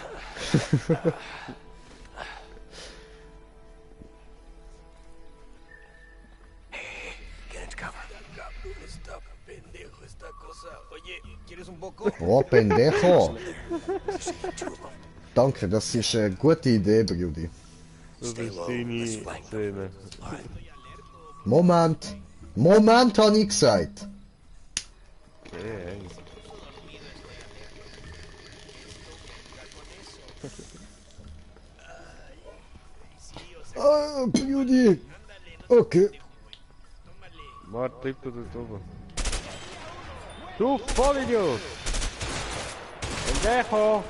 Get into cover. Oh, Pendejo. Danke, das ist eine gute Idee, Brudi. Das ist deine Szene. Moment. Moment, habe ich gesagt. Okay. Ah, Brudi. Okay. Warte, bleib da oben. Du Vollidiot! Pendejo!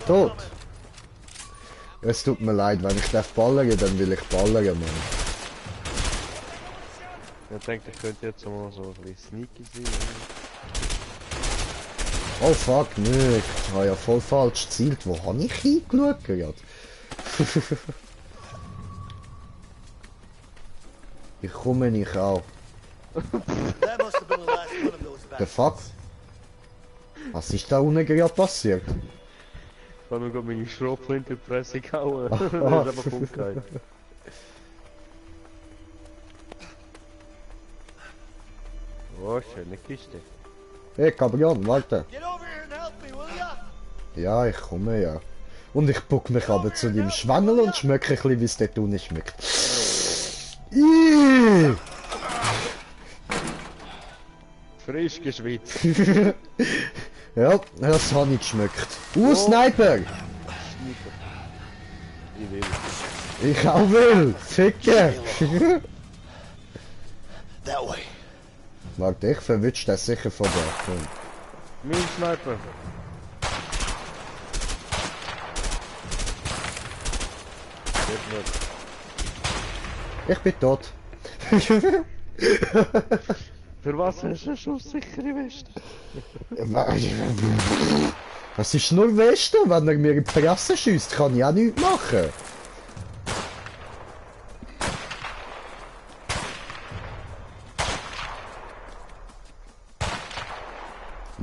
Tot. Es tut mir leid, wenn ich darf ballern, dann will ich ballern, Mann. Ich denke, ich könnte jetzt mal so ein bisschen sneaky sein. Oh fuck, nö, ich habe ja voll falsch gezielt. Wo habe ich hingeschaut gerade? Ich komme nicht auch. That must have been the last one of those The bastards. fuck? Was ist da unten gerade passiert? Ich habe mir gerade meine Schrotflinte in die Presse gehauen. Das ist Ah. einfach umgekehrt. Oh, schöne Kiste. Hey, Cabrion, warte. Get over here and help me, will ya? Ja, ich komme ja. Und ich buck mich aber zu dem Schwangel und schmecke ein bisschen, wie es dort unten schmeckt. Ihhh. Frisch geschwitzt. Ja, das habe ich geschmeckt. Sniper! Ich will. Ich auch will! Ficker! That way. Warte, ich verwünsche das sicher von der. Mein Sniper. Geht nicht. Ich bin tot. Für was hast du eine schusssichere Weste? Was ist nur Weste? Wenn er mir in die Fresse schießt, kann ich auch nichts machen.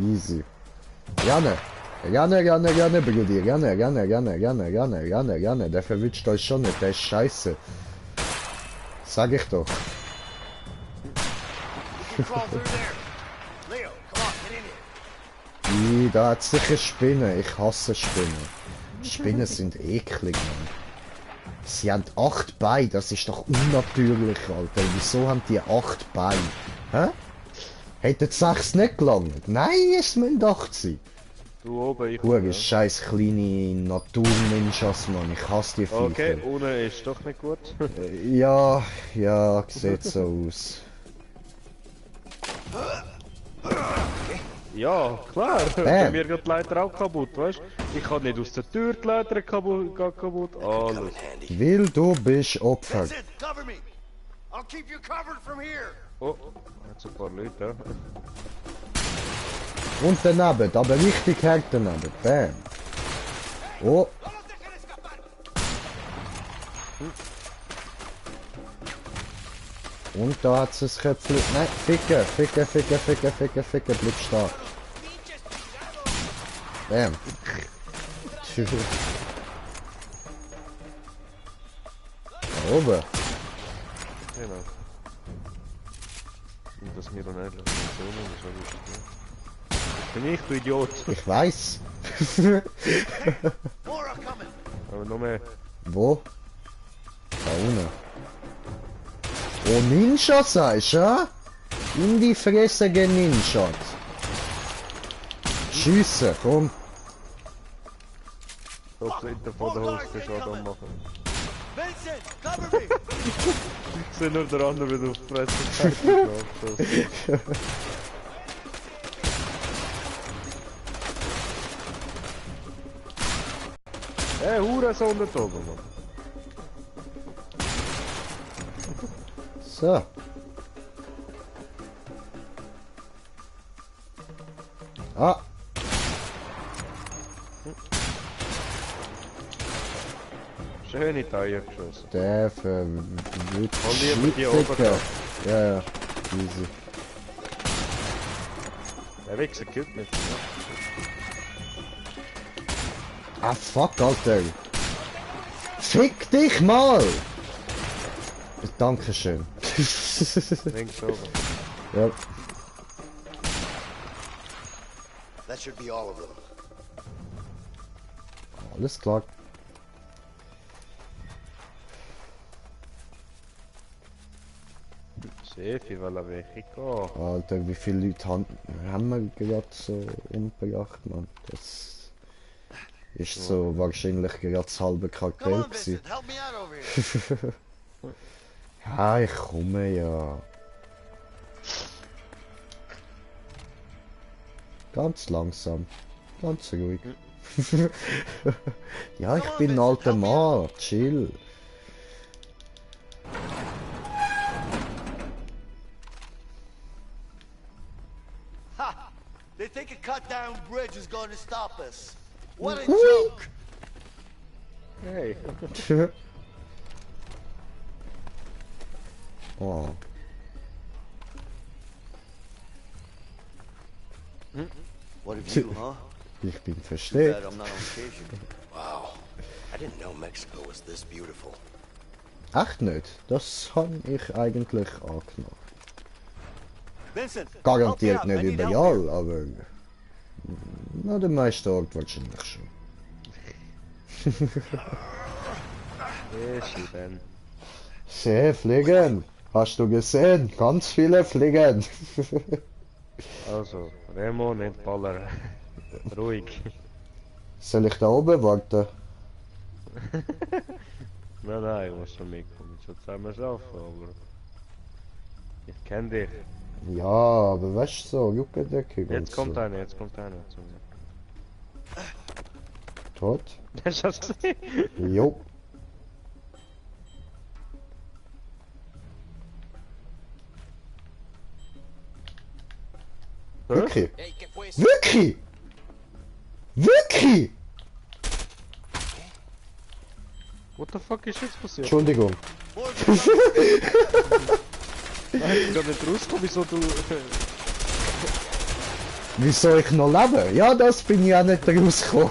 Easy. Gerne. Gerne, Brudi. Gerne. Der verwünscht euch schon nicht, der ist scheiße. Sag ich doch. Da hat sicher Spinnen. Ich hasse Spinnen. Spinnen sind eklig, Mann. Sie haben 8 Beine, das ist doch unnatürlich, Alter. Wieso haben die 8 Beine? Hä? Hätten 6 nicht gelangt? Nein, es müssen 8 sein. Du oben, ich oben. Scheiß kleine Naturninjas, Mann. Ich hasse die Viecher. Okay, ohne ist doch nicht gut. Ja, sieht so aus. Ja, klar. Bei mir geht die Leiter auch kaputt, weißt du? Ich kann nicht aus der Tür die Leiter kaputt. Alles. Weil du bist Opfer. Oh, jetzt ein paar Leute, ja. Und daneben, aber richtig hart daneben. Bam. Oh. Und da hat es ein Köpfchen. Nein, Ficken, bleib stark. Bam. Da oben. Genau. Und das mir dann endlich so bin ich, du Idiot. Ich weiß. Aber noch mehr. Wo? Da unten. Oh, Ninja sagst du, ja? In die Fresse gehen Ninja. Schiessen, komm. Ich hoffe, hinter vor der Hose Schaden machen. Vincent, cover me! Ich sehe nur der andere wieder auf die Fresse. Hey, Hurensohn dort oben, Mann. So. Ah. Schöne Taille geschossen. Der verwirrt. lieber die oben. Ja, easy. Der Wichser killt mich. Ah, fuck, Alter. Fick dich mal! Dankeschön. Links oben. Ja. That should be all of them. Alles klar. Sefi, weil er weggeht. Alter, wie viele Leute haben wir gerade so umgebracht, Mann? Das ist so wahrscheinlich gerade das halbe Kartell gewesen. Ja, ich komme ja. Ganz langsam. Ganz ruhig. Ja, ich bin ein alter Mann. Chill. Ha! They think a cut-down bridge is going to stop us. What a joke! Hey. Oh. What have you, huh? Ich bin versteckt. Too bad I'm not on vacation. Wow. I didn't know Mexico was this beautiful. Echt nicht? Das habe ich eigentlich angenommen. Vincent, Garantiert help me out. nicht I need help überall, aber na, der meiste Ort wahrscheinlich schon. Sehr fliegen! Hast du gesehen? Ganz viele fliegen! Also, Remo, nicht ballern. Ruhig. Soll ich da oben warten? Nein, ich muss schon mitkommen. Ich soll zusammen schlafen, aber... Ich kenn dich. Ja, aber weißt du so, Juckendeckung. Jetzt kommt so. einer zu mir. Tot? Hast du das gesehen? Jo. Wirklich? Wirklich? Wirklich? What the fuck ist jetzt passiert? Entschuldigung. Nein, ich kann nicht rauskommen, wieso du... Wieso ich noch lebe? Ja, das bin ich auch nicht rausgekommen.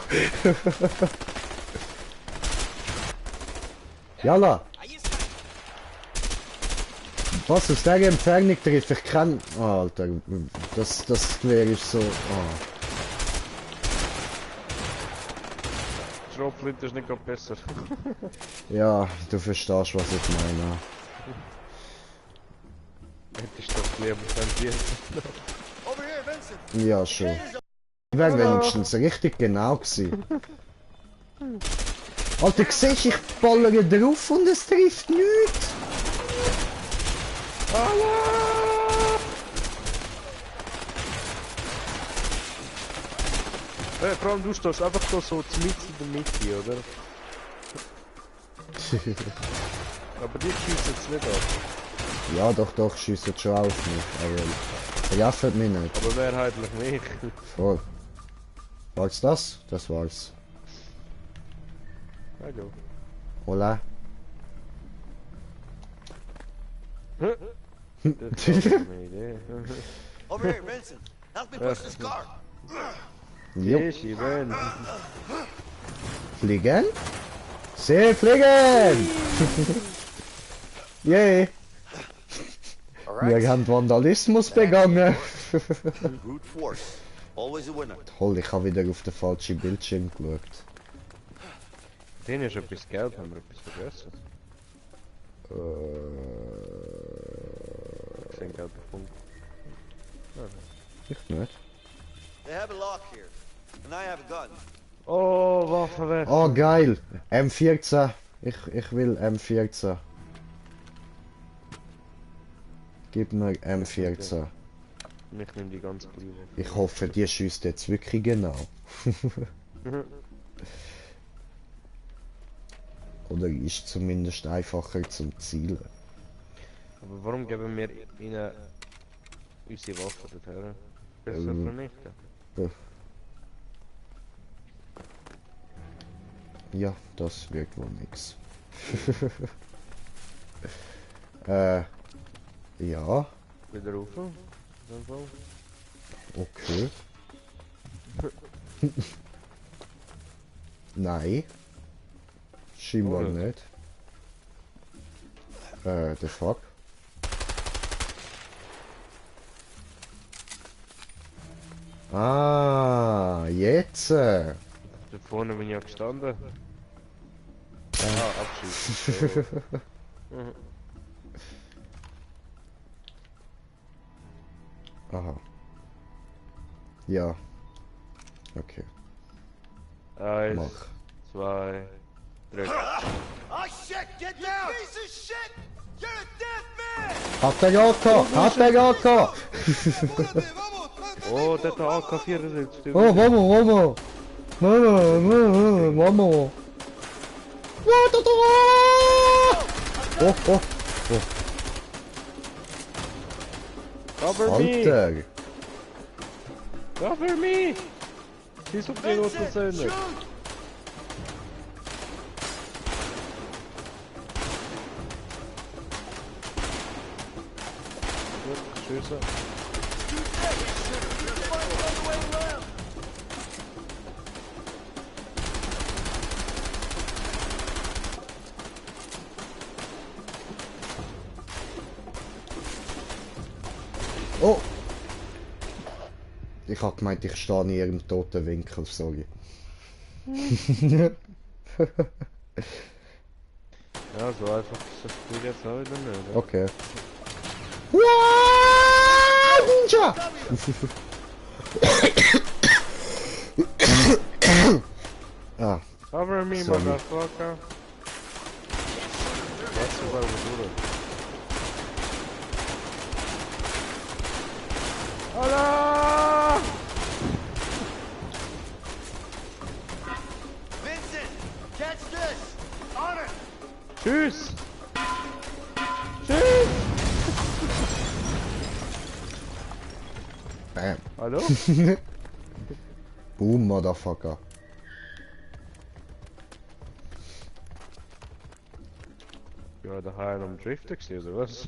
Jalla. Was, aus der Entfernung trifft ich keinen... Oh, Alter, das Gewehr ist so... Oh. Schrotflinte ist nicht gerade besser. Ja, du verstehst, was ich meine. Hättest du doch lieber zensiert. Ja, schon. Ich wäre wenigstens richtig genau gewesen. Alter, siehst du, ich ballere drauf und es trifft nichts. Vor allem du stehst einfach so mitten in der Mitte, oder? Aber die schießen jetzt nicht ab. Ja, doch, schiessen schon auf mich, aber treffen mich nicht. Aber mehrheitlich nicht. Voll. War's das? Das war's. Hallo. Hola. Das ist eine Idee. Over here, Vincent. Help me push this car. Jo. Ich bin. Fliegen? See, fliegen! Yay! Wir haben Vandalismus begangen. Brute force. Always a winner. Toll, ich habe wieder auf den falschen Bildschirm geschaut. Den ist etwas Geld, haben wir etwas vergessen. Ich sehe Geld gefunden. Ich nicht. They have a lock here, and I have a gun. Oh, Waffe weg. Oh, geil! M14. Ich will M14. Gib mir M14. Ich nehme die ganz kleine. Ich hoffe, die schießt jetzt wirklich genau. Oder ist zumindest einfacher zum Zielen. Aber warum geben wir ihnen unsere Waffen dorthin? Besser vernichten. Ja, das wird wohl nix. Ja. Wieder rauf. Okay. Nein. Scheinbar nicht. The fuck? Ah, jetzt. Da vorne bin ich ja gestanden. Ah, abschießen. Aha. Ja. Okay. 1, Mach. 2, 3. Oh shit, get down! You piece of shit! You're a dead man! Hat er AK! Hat er AK! Oh, der hat AK-74. Oh, vamos! Vamos! Oh! Cover me! Alter! Cover me! Schieß auf die rote Zone. Gut, schießen. Oh! Ich hab gemeint, ich stehe in ihrem toten Winkel, sorry. Ja, so einfach ist das Spiel jetzt auch wieder nicht. Okay. Ninja! Ah. Cover me, Sorry. motherfucker. Was sogar durch? Allah! Vincent, catch this! On it! Tschüss! Tschüss! Bam. Hallo? Boom, Motherfucker. Ja, daheim am Driften gewesen, oder was?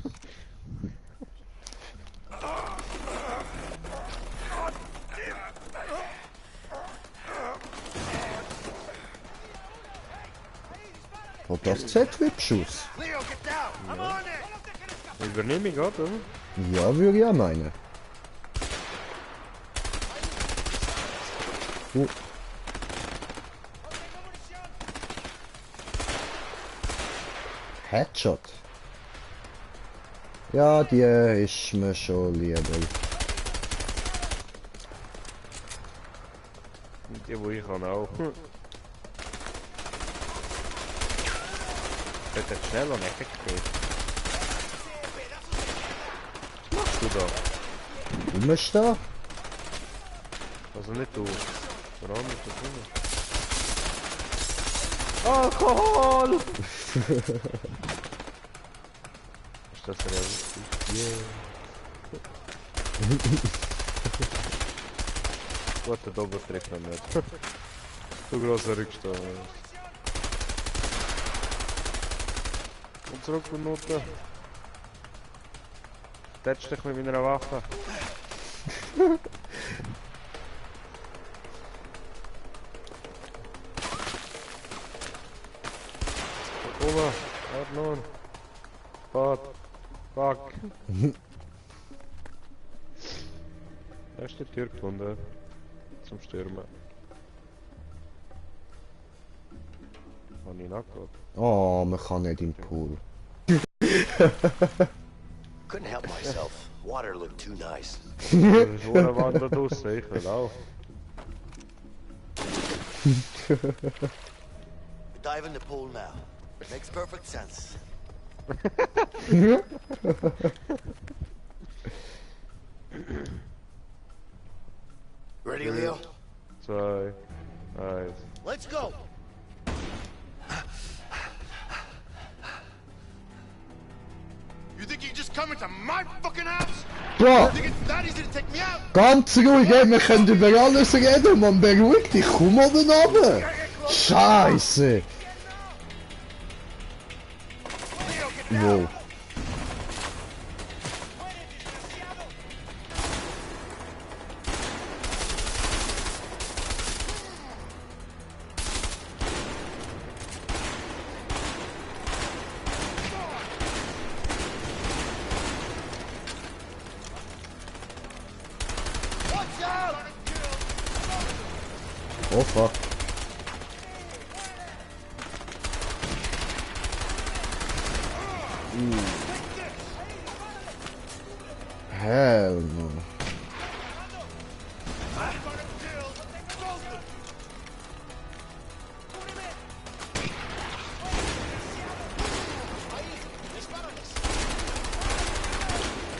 Oh, das sieht hübsch aus. Leo, get down! I'm on it! Übernehme ich gerade, oder? Ja, würde ich auch meinen. Oh. Headshot. Ja, die ist mir schon lieber. Die, wo ich kann auch. Wird jetzt schnell an Ecke gespielt. Was machst du da? Rumstehen? Also nicht du. Vor allem nicht du. Alkohol! Ist das realistisch? Yeah. Gut, der Doppel trifft noch nicht. So grosser Rückstand. Und zurück mit Noten. Tätsch dich mit meiner Waffe. Oma, warte nun. Fahrt. Fuck. Da ist die Tür gefunden. Zum Stürmen. Kann ich nachgehen? Oh, man kann nicht im Pool. Couldn't help myself. Water looked too nice. Das Wohnen wandert aus, ich will auch. Dive in the pool now. Makes perfect sense. Ready, Leo? 2, 1. Let's go! You think you can just come into my fucking house? Bro! You think it's that easy to take me out? Ganz ruhig, ey, wir können über alles reden, man, beruhig dich, komm oben runter! Scheiße! Wow. Oh fuck. Hell no.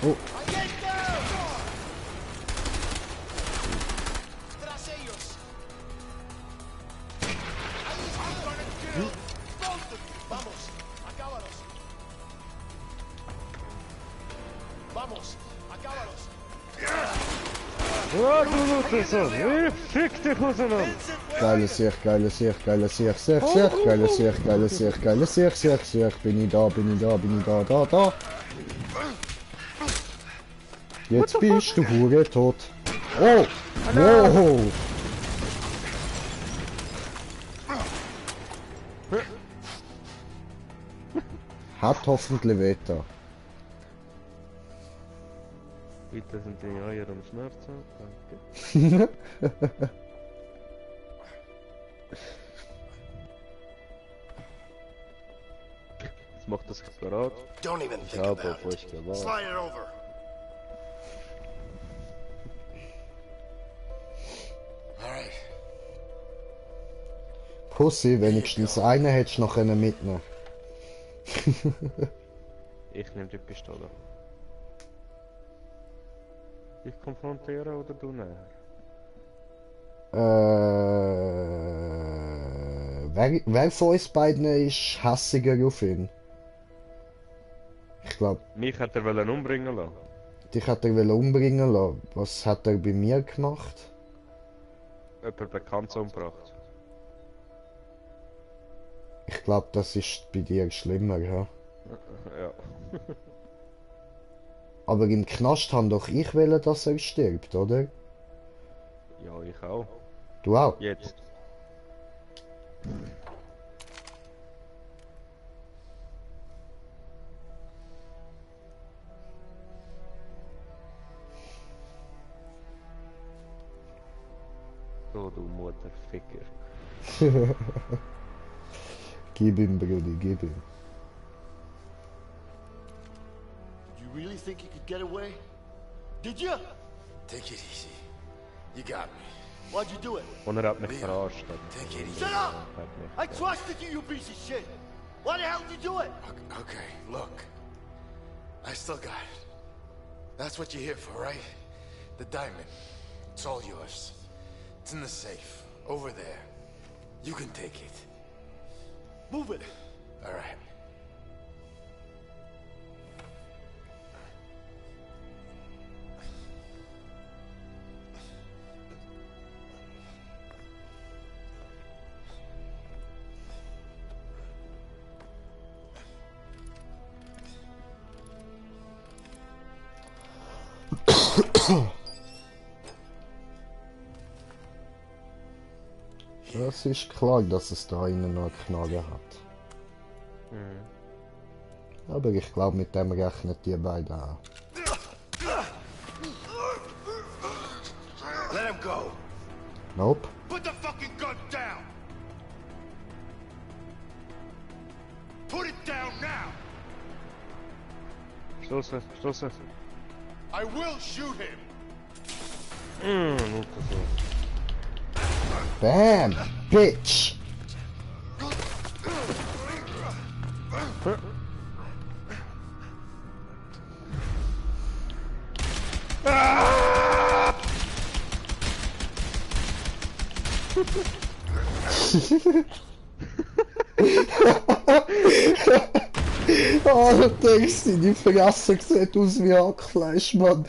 Oh. Fick dich auseinander! Geile Sicht, geile Sicht, geile Sicht, Sicht, Sicht, geile Sicht, geile Sicht, geile Sicht, Sicht, Sicht, bin ich da, bin ich da, bin ich da, da. Jetzt bist du Hure tot. Oh! Wow! Hat hoffentlich Witer. Bitte sind die Eier am Schmerzen, danke. Jetzt macht er sich parat. Don't even Ich think habe about auf euch Slide gewartet. it over. Alright. Pussy, wenigstens einen hättest du noch mitnehmen Ich nehme die Pistole. Ich konfrontieren oder du näher? Wer von uns beiden ist hässiger auf ihn? Ich glaube... Mich hat er wollen umbringen lassen. Dich hat er umbringen lassen. Was hat er bei mir gemacht? Jemand Bekanntes umgebracht. Ich glaube, das ist bei dir schlimmer, ja? Ja. Aber im Knast haben doch ich wollen, dass er stirbt, oder? Ja, ich auch. Du auch? Jetzt. So, du Mutterficker. Gib ihm, Brudi, gib ihm. Did you really think you could get away? Did you? Take it easy. You got me. Why'd you do it? Und er hat mich verarscht. Take it easy. Shut up! I trusted you, you piece of shit! Why the hell did you do it? Okay, look. I still got it. That's what you're here for, right? The diamond. It's all yours. It's in the safe. Over there. You can take it. Move it! All right. Es ist klar, dass es da innen noch eine Knarre hat. Aber ich glaube, mit dem rechnet die beiden auch. Let him go! Nope. Put the fucking gun down! Put it down now! Stoßen, stoßen. I will shoot him! Nunca so. Bam! Bitch! Alter, die Fresse sieht aus wie Hackfleisch, Mann.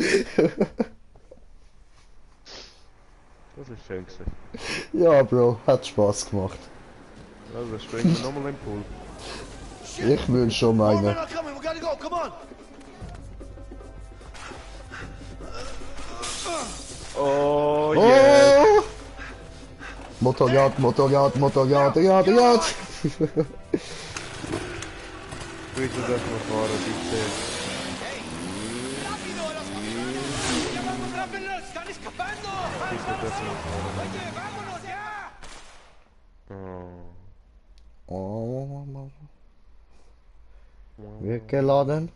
Das ist schön gewesen. Ja, Bro, hat Spaß gemacht. Also springen wir nochmal im Pool. Ich will schon meinen. Oh, yeah! Motorrad, Motorrad, Motorrad, Rad, Rad! Bitte das mal fahren, bitte. Bitte das mal fahren. Oh. Wird geladen.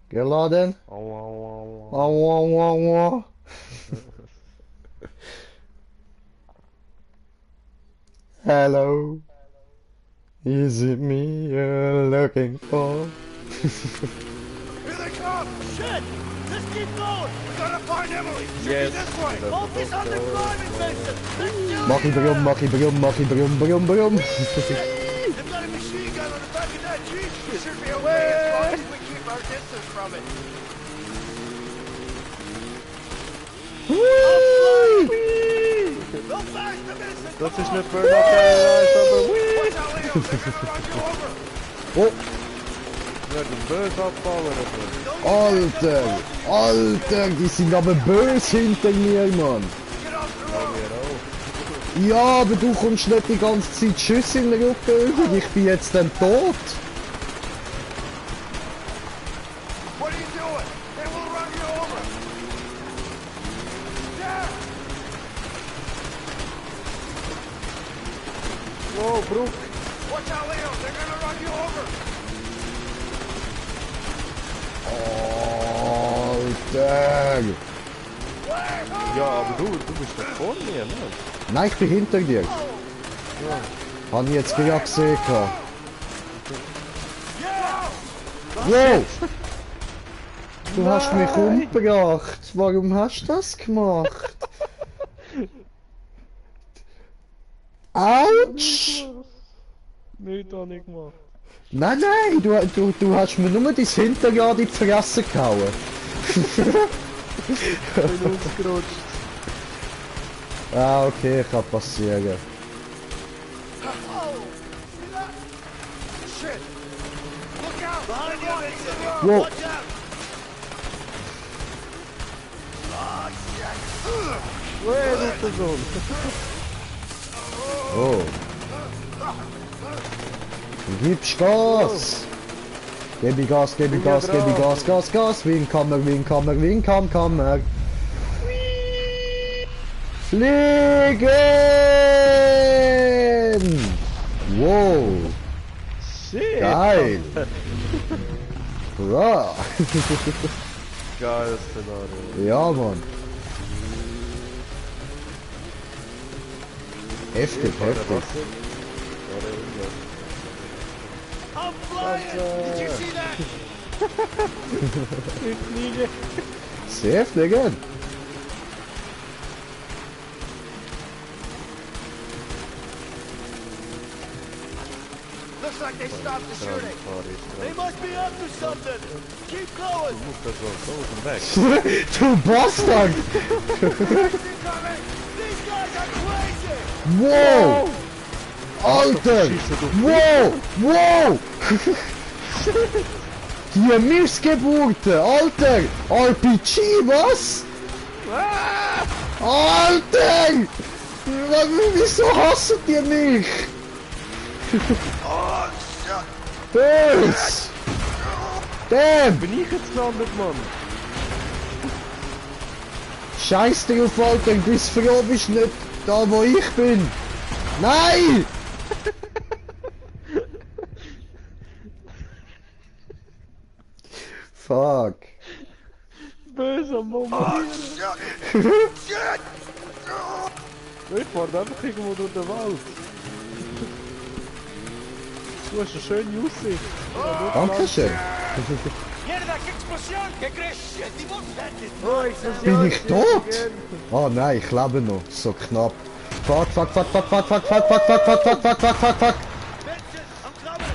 Geladen. Hello. Is it me you're looking for? Here they come! Shit! Just keep going! We gotta find Emily! Yes. This way! Focus on the driving mission! Let's do it! Mach ich brum, mach ich brum, mach ich brum, brum, brum. They've got a machine gun on the back of that Jeep! It should be okay as long as we keep our distance from it. Go fast, Vincent! Das ist nicht Burnout, aber Watch out, Leo! They're gonna run you over! Oh, werden böse abfallen. Alter, Alter, die sind aber böse hinter mir, Mann. Get off the road! Ja, aber du kommst nicht die ganze Zeit Schüsse in den Rücken über. Ich bin jetzt dann tot. What are you doing? They will run you over! Yeah! Wow, Broek. Watch out, Leo! They're gonna run you over! Alter. Ja, aber du bist doch vor mir, ne? Nein, ich bin hinter dir. Ja. Hab ich jetzt gerade gesehen. Wow! Du hast mich umgebracht. Warum hast du das gemacht? Autsch! Nicht habe ich gemacht. Nein, nein, du hast mir nur dein Hinterrad in die Fresse gehauen. Ich bin ausgerutscht. Ah, okay, kann passieren. Shit! Look out! Behind you, Vincent! Whoa. Watch out! Oh, shit! Where is the zone? Oh. Gib's Gas! Gib ich Gas, gib ich Gas, gib ich Gas, Gas, Gas! Windkammer, Windkammer, Windkammer! Fliegen! Wow! Shit! Geil! Hurra! Geiles Szenario. Ja, Mann! Heftig, heftig. I'm flying! Did you see that? Ich fliege. Sehr fliegen! Looks like they stopped the shooting. They must be up to something. Keep going. Du Bastard! These guys are crazy. Wow! Alter! Wow! Wow! Die Missgeburten! Alter! RPG, was? Alter! Wieso hassen die mich? Oh, shit. Bös! Damn! Bin ich jetzt gelandet, Mann? Scheiß dir auf, Alter! Du bist froh, bist nicht da, wo ich bin! Nein! Fuck. Böse Moment. Oh, shit. Shit. Ich fahr einfach irgendwo durch den Wald. Du hast eine schöne Aussicht. Dankeschön. Mierda, qué explosión. ¿Qué crees? Sentimos Oh, Explosion. Bin ich tot? Oh nein, ich lebe noch. So knapp. Fuck, fuck, fuck, fuck, fuck, fuck, fuck, fuck, fuck, fuck, fuck, fuck, fuck, fuck, fuck. Vincent, I'm coming.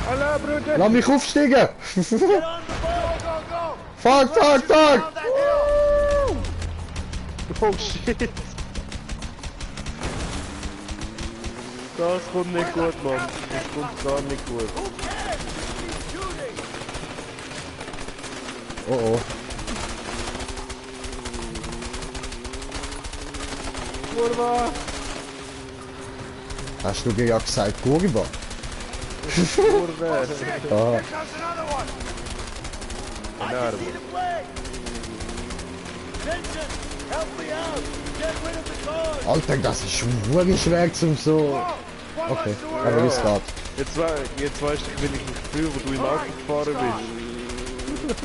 Hallo, Bruder. Lass mich aufsteigen. Get on the boat. Go, go. Fuck, fuck, fuck. Down that hill. Oh shit. Das kommt nicht gut, Mann. Das kommt gar nicht gut. Who cares? Keep shooting. Oh oh. Kurva. Hast du ja gesagt, Kurva? Kurve. Shit. Ah. Here comes another one. I can see the flag. Vincent, help me out. Get rid of the cars. Alter, das ist wirklich schwer zum so... Okay, aber wie es geht. Jetzt weißt du, wenn ich mich fühle, wo du im Auto gefahren bist.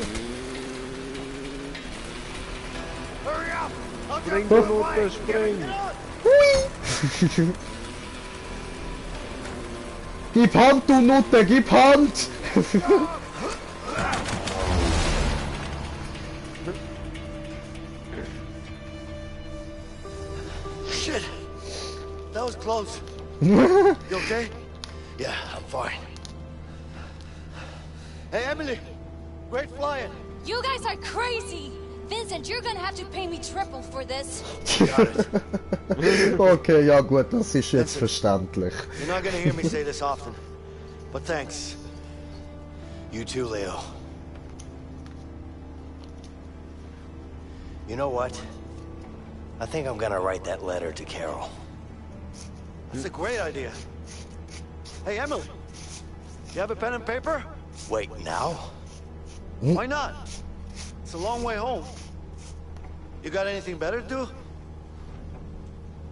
Hurry up. I'll Spring, get du the Nutte, flag. spring. Get on. Gib Hand, du Nutte, gib Hand! Shit. That was close. You okay? Yeah, I'm fine. Hey, Emily. Great flying. You guys are crazy! Vincent, you're gonna have to pay me triple for this. Okay, ja gut, das ist jetzt verständlich. You're not gonna hear me say this often, but thanks. You too, Leo. You know what? I think I'm gonna write that letter to Carol. That's a great idea. Hey, Emily. You have a pen and paper? Wait, now? Why not? It's a long way home. You got anything better to do?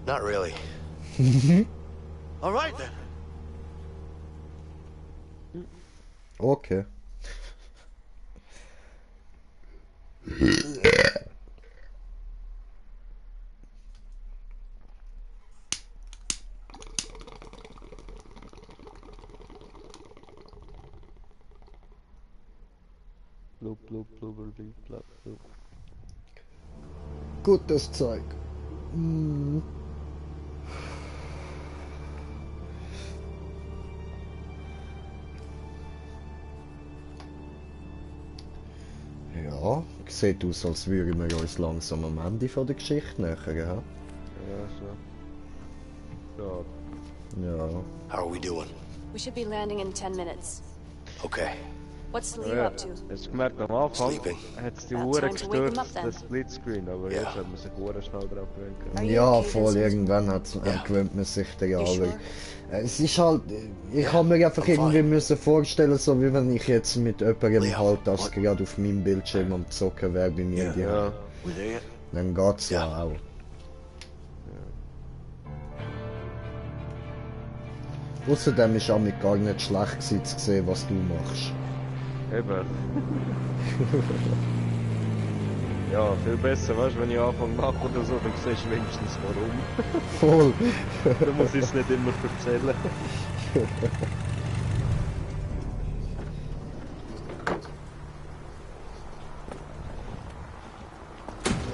Not really. All right, then. Okay. Blub, blub, blubber, blub, blub, blub. Gutes Zeug. Mm. Ja, sieht aus, als würden wir uns langsam am Ende von der Geschichte nähern, ja? Ja, so. Ja. How are we doing? We should be landing in 10 minutes. Okay. What's Leo Ja, up to? hast du gemerkt, am Anfang Sleeping. hat es die About Uhr time to wake him up gestört, then. das Splitscreen, aber Ja. jetzt hat man sich Uhr schnell drauf gewöhnt. Are you Ja, okay, voll, Vincent? irgendwann Ja. gewöhnt man sich daran. You sure? Weil, es ist halt, ich habe mir einfach I'm fine. irgendwie müssen vorstellen, so wie wenn ich jetzt mit jemandem Leo, halt das what? gerade auf meinem Bildschirm am Zocken wäre bei mir. Die Ja. We there yet? Dann geht's ja Ja. auch. Außerdem ist auch mit gar nicht schlecht gewesen, zu sehen, was du machst. Eben. Ja, viel besser, weißt du, wenn ich anfange mache oder so, dann siehst du wenigstens warum. Voll. Dann muss ich es nicht immer erzählen.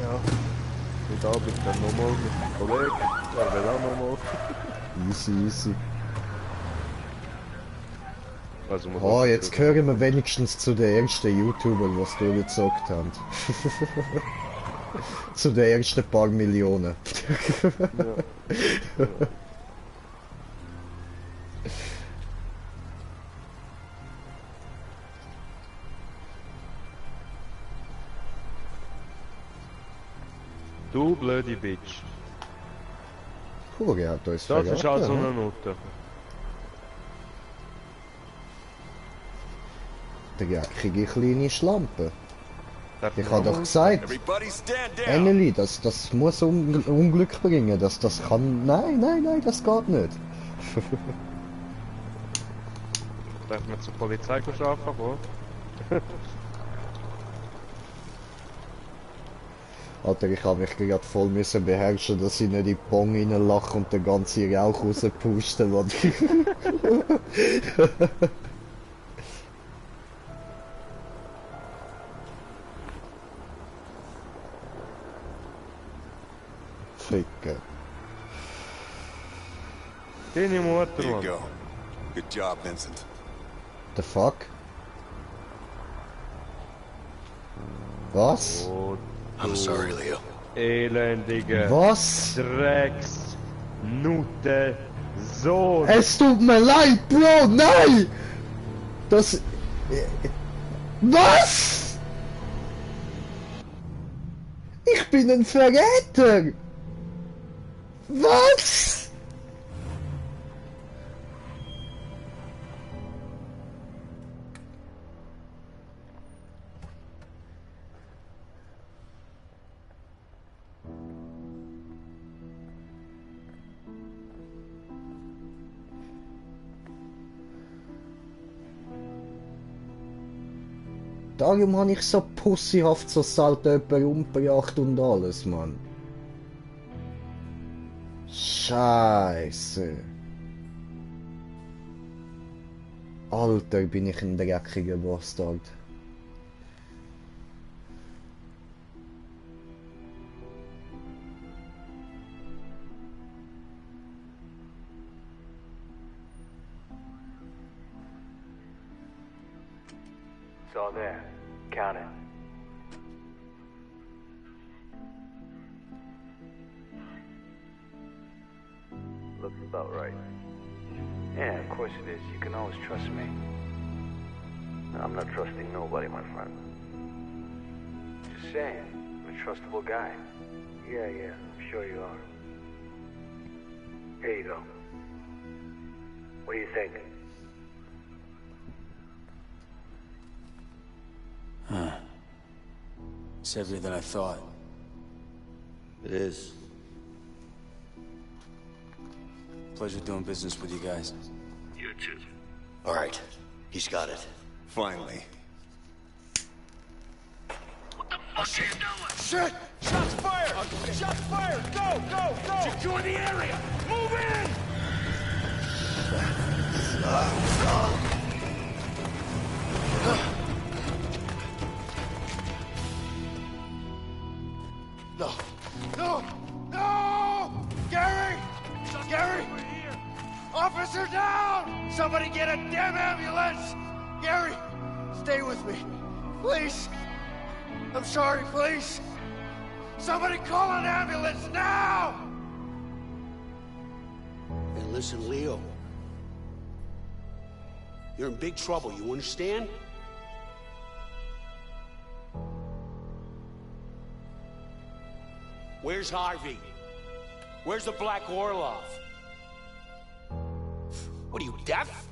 Ja. Heute Abend dann nochmal mit dem Kollegen, der will auch nochmal. Easy, easy. Also, man Oh, kann- jetzt gehören wir wenigstens zu den ersten YouTubern, was durchgezockt haben. Zu den ersten paar Millionen. Du blöde Bitch. Hure hat uns Das ist verraten, also ne? eine Note. Dreckige kleine Schlampe. Darf Ich man habe doch nochmal? gesagt, Everybody stand down. Emily, das muss Unglück bringen. Das kann... Nein, das geht nicht. Darf man zur Polizei arbeiten, wo? Alter, ich habe mich gerade voll müssen beherrschen, dass ich nicht in die Bong reinlache und den ganzen Rauch rauspuste. Ficken. Deine Mutter, There you Mann. go. Good job, Vincent. The fuck? Was? Oh, I'm sorry, Leo. elendige Was? Drecks Nutte Sohn. Es tut mir leid, Bro, nein! Das... Was? Ich bin ein Verräter! Was? Darum habe ich so pussyhaft so selten jemanden umgebracht und alles, Mann. Scheiße. Alter, bin ich ein dreckiger Bastard. It's all there. Count it. Looks about right. Yeah, of course it is. You can always trust me. I'm not trusting nobody, my friend. Just saying, I'm a trustable guy. Yeah, I'm sure you are. Here you go. What do you think? Huh. It's heavier than I thought. It is. Pleasure doing business with you guys. You too. All right. He's got it. Finally. What the fuck are you doing? Shit! Shots fired! Shots fired! Go! Secure the area! Move in! Officer down! Somebody get a damn ambulance! Gary, stay with me. Please. I'm sorry, please. Somebody call an ambulance now! Hey, listen, Leo. You're in big trouble, you understand? Where's Harvey? Where's the Black Orlov? What are you, deaf?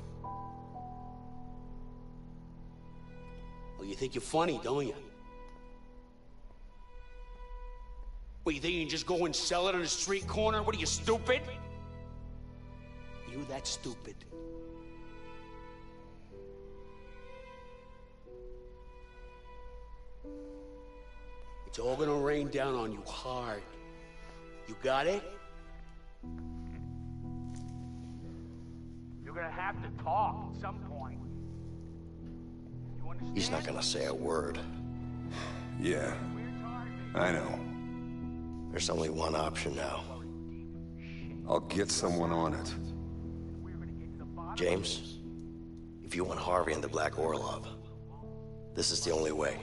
Well, you think you're funny, don't you? What, you think you can just go and sell it on a street corner? What are you, stupid? You that stupid? It's all gonna rain down on you hard. You got it? You're gonna have to talk at some point. You understand? He's not gonna say a word. Yeah, I know. There's only one option now. I'll get someone on it. James, if you want Harvey and the Black Orlov, this is the only way.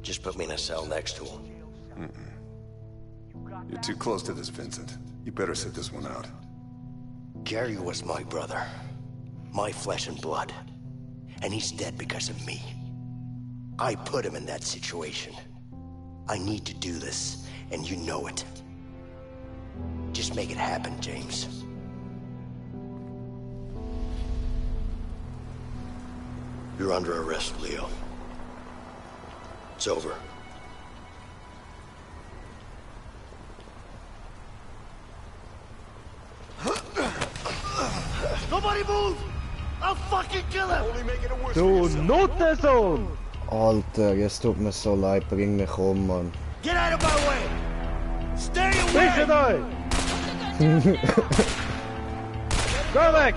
Just put me in a cell next to him. You're too close to this, Vincent. You better sit this one out. Gary was my brother. My flesh and blood. And he's dead because of me. I put him in that situation. I need to do this, and you know it. Just make it happen, James. You're under arrest, Leo. It's over. Nobody move! I'll fucking kill him! Only making it worse Du Nuttensohn! Alter, jetzt tut mir so leid, bring mich um, Mann. Get out of my way! Stay Bitte away! Go weg!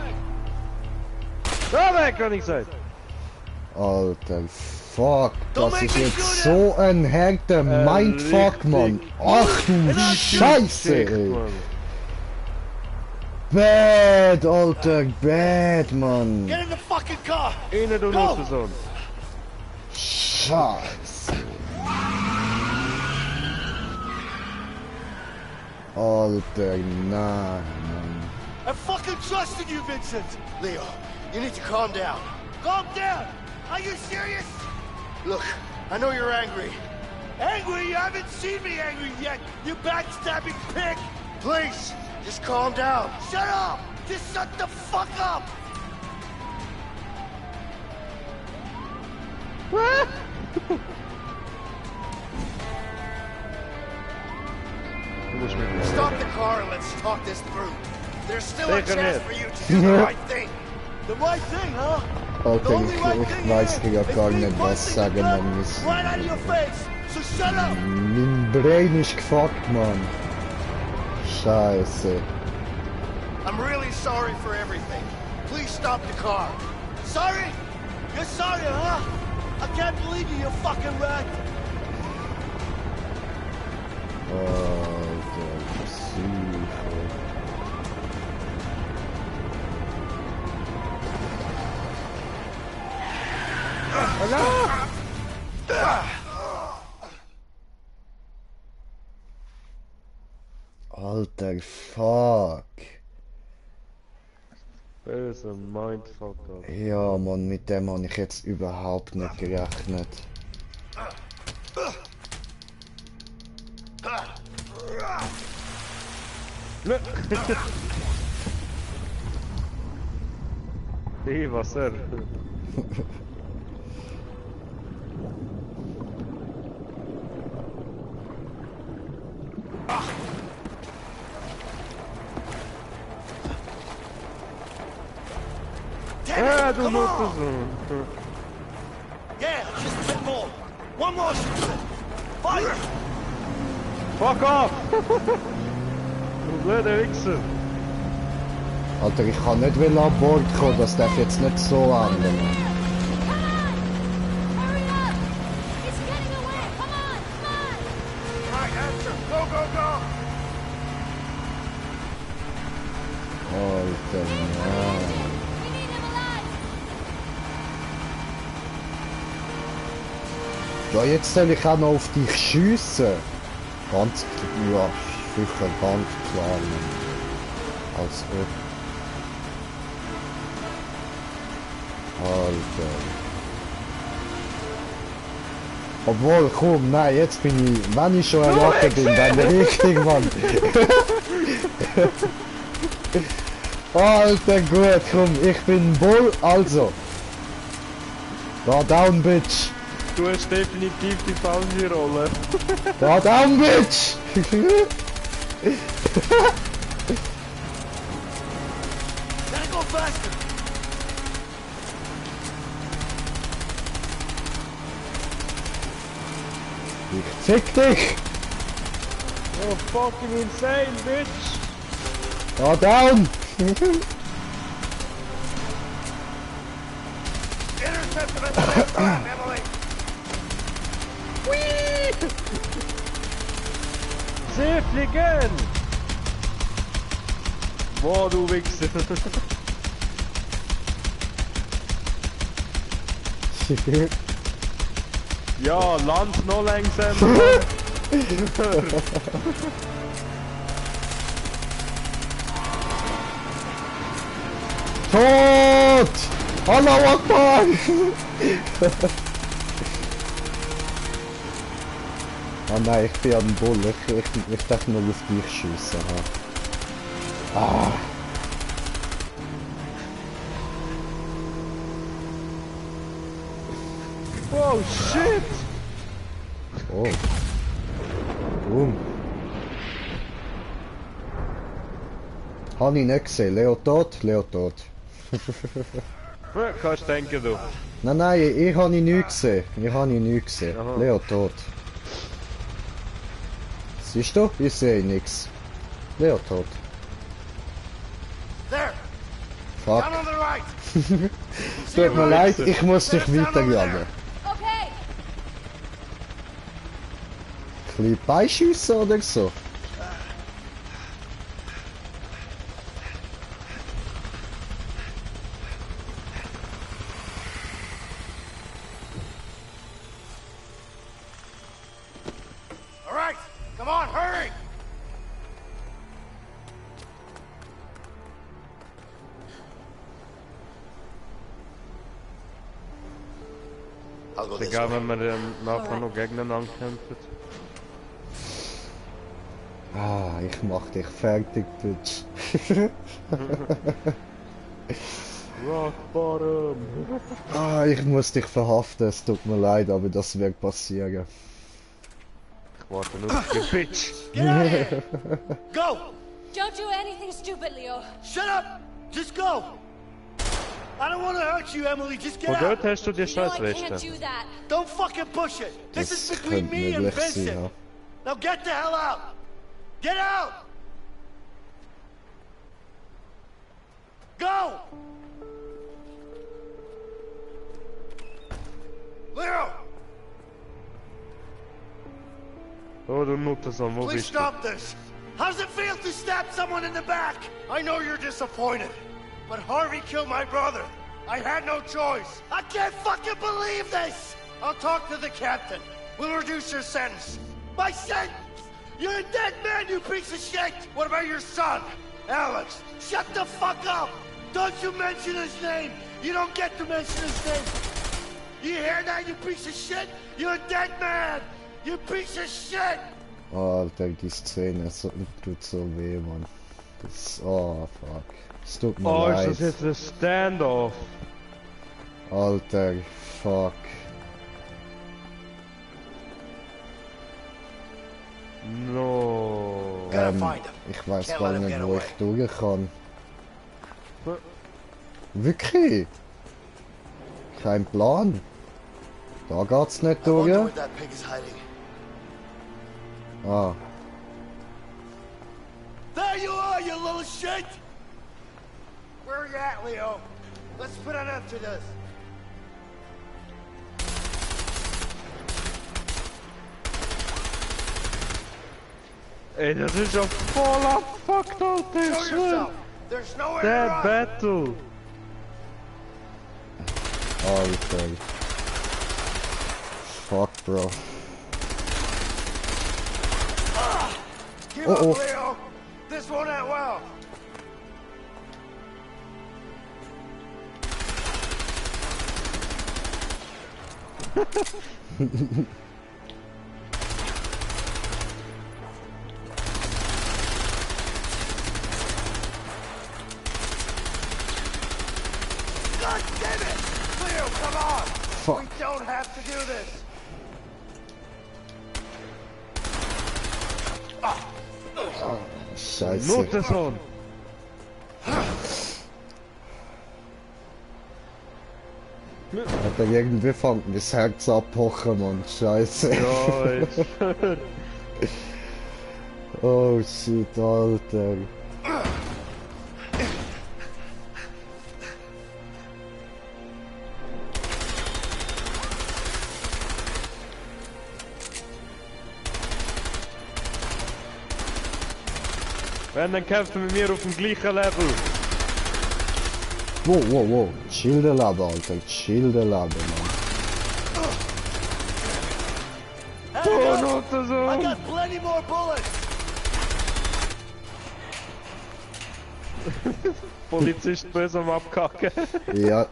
Go weg, kann ich sagen! Alter, fuck, das ist jetzt so ein harter Mindfuck, Mann. Ach du Scheiße, ey. Bad, Alter, bad, Mann. Get in the fucking car! Innen du Nuttensohn! Scheiße. Alter, nein, Mann. I fucking trusted you, Vincent! Leo, you need to calm down. Calm down! Are you serious? Look, I know you're angry. Angry? You haven't seen me angry yet, you backstabbing pig! Please, just calm down. Shut up! Just shut the fuck up! Stop the car and let's talk this through. There's still a chance for you to do the right thing. The right thing, huh? Alter, ich weiß gar nicht, was sagen man muss. Right out of your face. So shut up. Mein Brain ist gefuckt, Mann. Scheiße. I'm really sorry for everything. Please stop the car. Sorry? You're sorry, huh? I can't believe you, you fucking rat. Alter, Psycho. Alter, fuck. Böser Mindfuck, Alter. Ja, Mann, mit dem habe ich jetzt überhaupt nicht gerechnet. Hey, Wasser. Ah, du Nuttensohn. Yeah, just a bit more. One more. Fight! Fuck off! Du blöder Wichser. Alter, ich kann nicht will an Bord kommen, das darf jetzt nicht so enden. Alter, Ja, jetzt soll ich auch noch auf dich schiessen. Ganz, ja, sicher, ganz klar. Als ob. Alter. Obwohl, komm, nein, jetzt bin ich, wenn ich schon erwartet bin, dann richtig, Mann. Alter, gut, komm, ich bin wohl, also. Da down, Bitch. Du hast definitiv die falsche Rolle. Da down, Bitch. Gotta go faster. Ich fick dich. Oh, fucking insane, bitch. Da down. Intercept the rest Emily. Whee! Sie fliegen! Boah, du Wichser. Ja, Land noch langsamer. Tot! Allahu Akbar! Oh nein, ich bin am Bull. Ich darf nur auf dich schiessen. Ah! Oh shit! Oh. Boom. Habe ich nicht gesehen. Leo tot, Leo tot. Kannst denken, du. Nein, ich habe ihn nicht gesehen. Aha. Leo tot. Siehst du? Ich sehe nichts. Leo tot. There. Fuck. Down on the right. Tut mir leid, ich muss dich weiterjagen. Okay. Ein bisschen beischiessen oder so? All right. Come on, hurry. I'll go this Egal, way. wenn man dann nachher noch gegeneinander kämpft. Ah, ich mach dich fertig, Bitch. Rock bottom. Ah, ich muss dich verhaften, es tut mir leid, aber das wird passieren. Ich warte nur auf die Bitch. Get out of here. Go. Don't do anything stupid, Leo. Shut up. Just go. I don't want to hurt you, Emily. Just get Von out. dort hast du die You know I Scheißweste. can't do that. Don't fucking push it. This is Das between könnte me and möglich sein, Vincent. ja. Now get the hell out. Get out. Go. Leo, Oh, du Nutterson, wo please bist du? stop this. How does it feel to stab someone in the back? I know you're disappointed, but Harvey killed my brother. I had no choice. I can't fucking believe this. I'll talk to the captain. We'll reduce your sentence. My sentence? You're a dead man, you piece of shit. What about your son, Alex? Shut the fuck up. Don't you mention his name. You don't get to mention his name. You hear that, you piece of shit? You're a dead man. You piece of shit. Alter, die Szene tut so weh, Mann. Das, oh, fuck. Es tut mir Oh, leid. ist das jetzt ein Standoff? Alter, fuck. No. Ich weiß gar nicht, wo ich durch kann. Wirklich? Kein Plan. Da geht's nicht I wonder durch. where that pig is hiding. Ah. There you are, you little shit! Where are you at, Leo? Let's put an end to this. Ey, das ist ja voller Fuck, Alter. Show yourself! There's nowhere Der to run. Battle! Alter. Fuck, Bro. Give Oh, up, oh. Leo. This won't end well. God damn it! Leo, come on! Fuck. We don't have to do this! Scheiße. Muttersohn! Alter, irgendwie fängt mir das Herz abpochen, Mann. Scheiße. Ja, jetzt. Oh shit, Alter. Wenn, dann kämpft er mit mir auf dem gleichen Level. Wow, wow, wow. Chill der Leben, Alter. Chill der Leben, Mann. I got plenty more bullets! Polizist böse am Abkacken. Ja.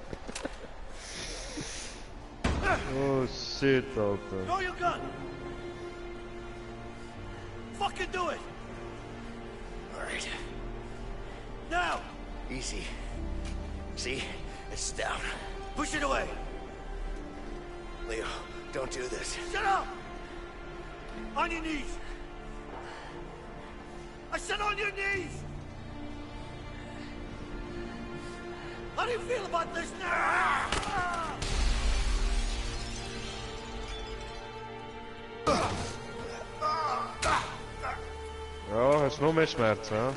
Oh shit, Alter. Throw your gun! Fucking do it! Alright. Now! Easy. See? It's down. Push it away! Leo, don't do this. Shut up! On your knees! I said on your knees! How do you feel about this now? Ja, hast du noch mehr Schmerzen, ja?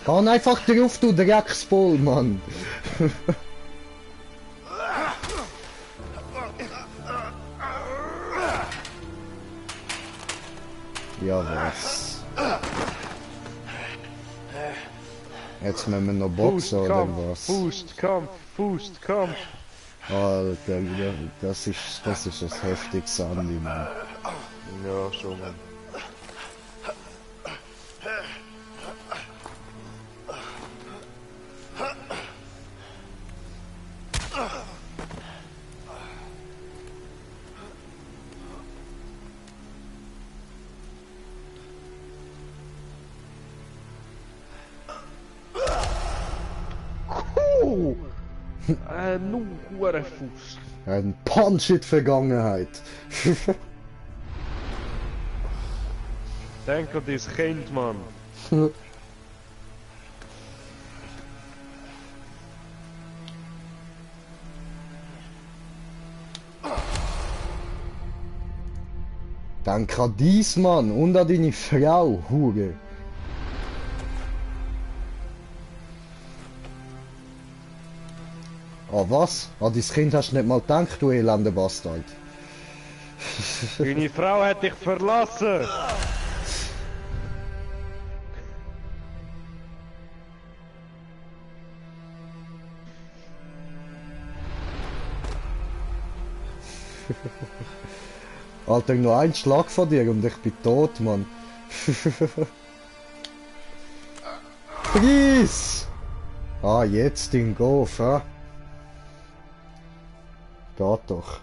Kann einfach drauf, du Drecksbull, Mann. Ja, was? Jetzt müssen wir noch boxen oder was? Faustkampf. Alter, das ist das heftigste Andi, Mann. Ja, schon, Mann. Nur Hurenfuß. Ein Punch in die Vergangenheit. Denk an dein Kind, Mann. Denk an dies, Mann, und an deine Frau, Hure. Ah, was? An dein Kind hast du nicht mal gedacht, du elender Bastard. Deine Frau hat dich verlassen. Alter, nur ein Schlag von dir und ich bin tot, Mann. Please! Ah, jetzt den Golf, hä? Geht doch.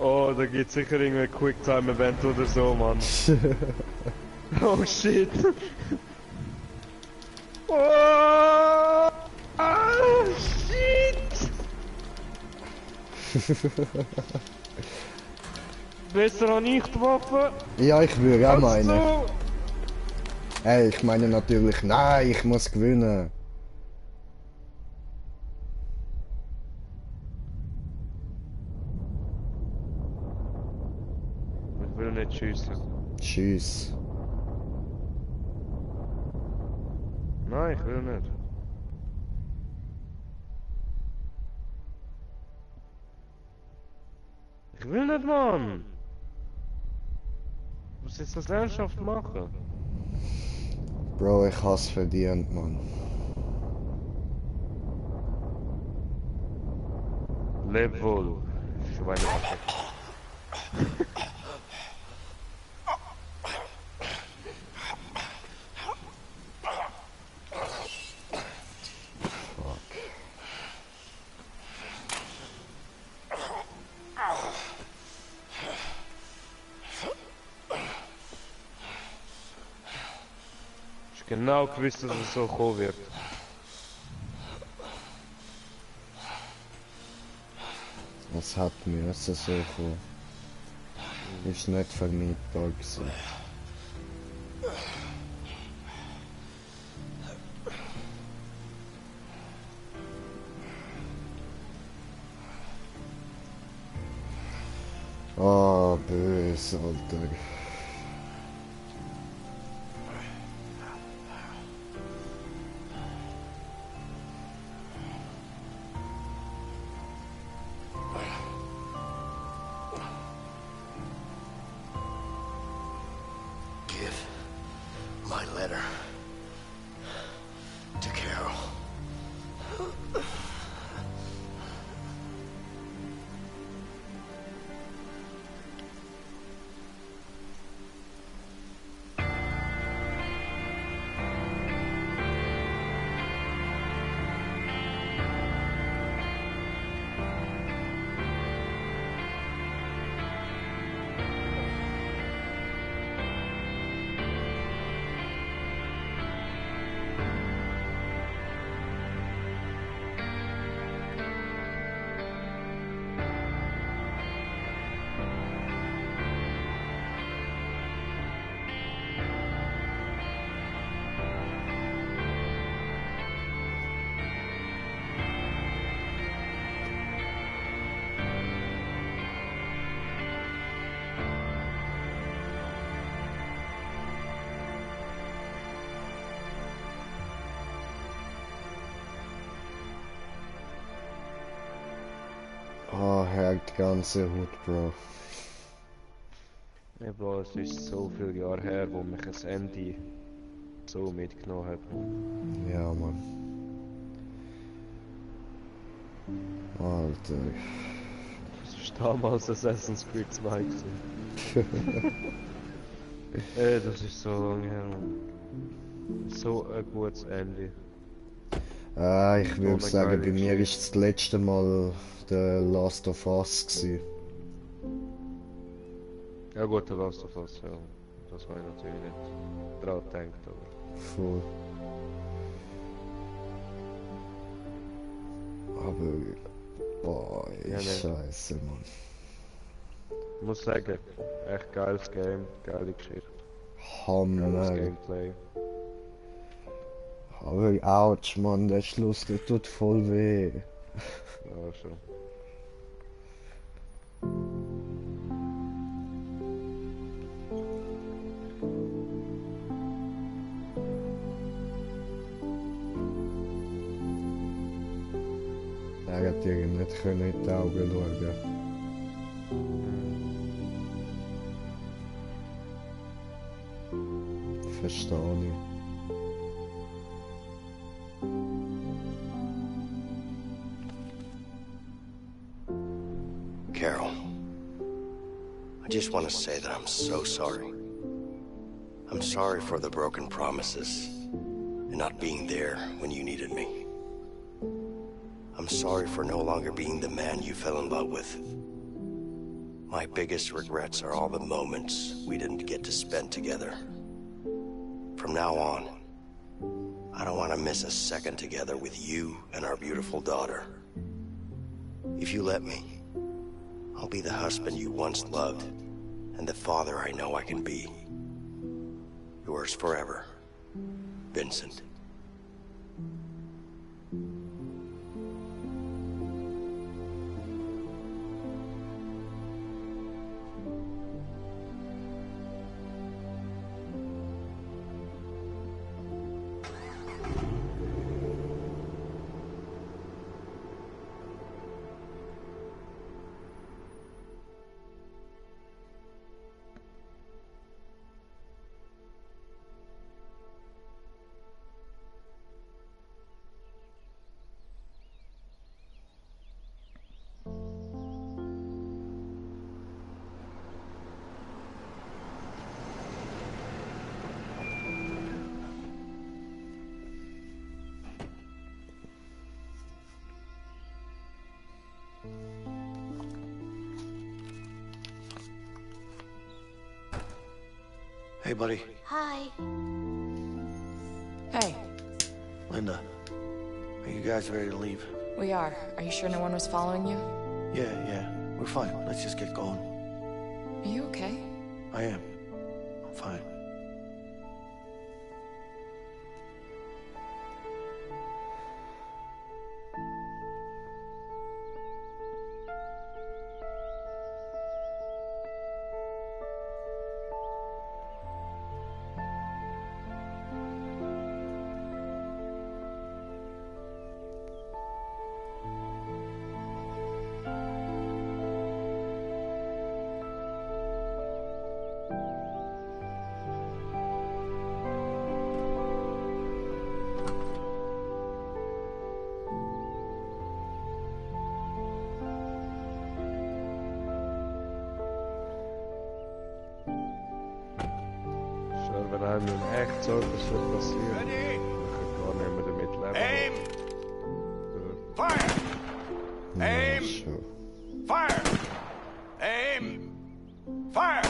Oh, da geht sicher irgendein Quicktime-Event oder so, Mann. Oh shit. Oh, shit. Besser an ich die Waffe. Ja, ich würde auch meinen. So. Ey, ich meine natürlich, nein, ich muss gewinnen. Ich will nicht schiessen. Tschüss. Nein, ich will nicht. Ich will nicht, Mann! Du musst jetzt das ernsthaft machen. Bro, ich hab's verdient, Mann. Leb wohl, Schweinebacke. Genau gewusst, dass es so kommen wird. Es hat mir so kommen. Ist nicht vermeidbar gewesen. Ah, böse, Alter. Give my letter to Carol. Ah, die ganze Hut, Bro. Ja, Bro, es ist so viele Jahre her, wo mich das Ende so mitgenommen hat. Ja, Mann. Alter. Das war damals Assassin's Creed 2 gewesen. Ey, das ist so lange her, Mann. So ein gutes Ende. Ich würde sagen, bei mir ist das letzte Mal der Last of Us gewesen. Ja gut, der Last of Us, ja. Das war ich natürlich nicht dran gedacht, aber... Voll. Aber... Boah, Ja, nee. Scheiße, Mann. Ich muss sagen, echt geiles Game, geile Geschichte. Hammer. Geiles Gameplay. Aber ouch, Mann, der Schluss, der tut voll weh. Ja, schon. Er hat dir nicht in die Augen schauen. Verstehe ich. Carol, I just want to say that I'm so sorry. I'm sorry for the broken promises and not being there when you needed me. I'm sorry for no longer being the man you fell in love with. My biggest regrets are all the moments we didn't get to spend together. From now on, I don't want to miss a second together with you and our beautiful daughter. If you let me, I'll be the husband you once loved, and the father I know I can be. Yours forever, Vincent. Hey, buddy. Hi. Hey, Linda. Are you guys ready to leave? we are. Are you sure no one was following you? Yeah. We're fine. Let's just get going. Are you okay? I am. I'm fine. Wenn einem echt so etwas passiert, dann kann gar nicht mehr damit leben. Aim! Fire! Aim! Fire! Aim! Fire!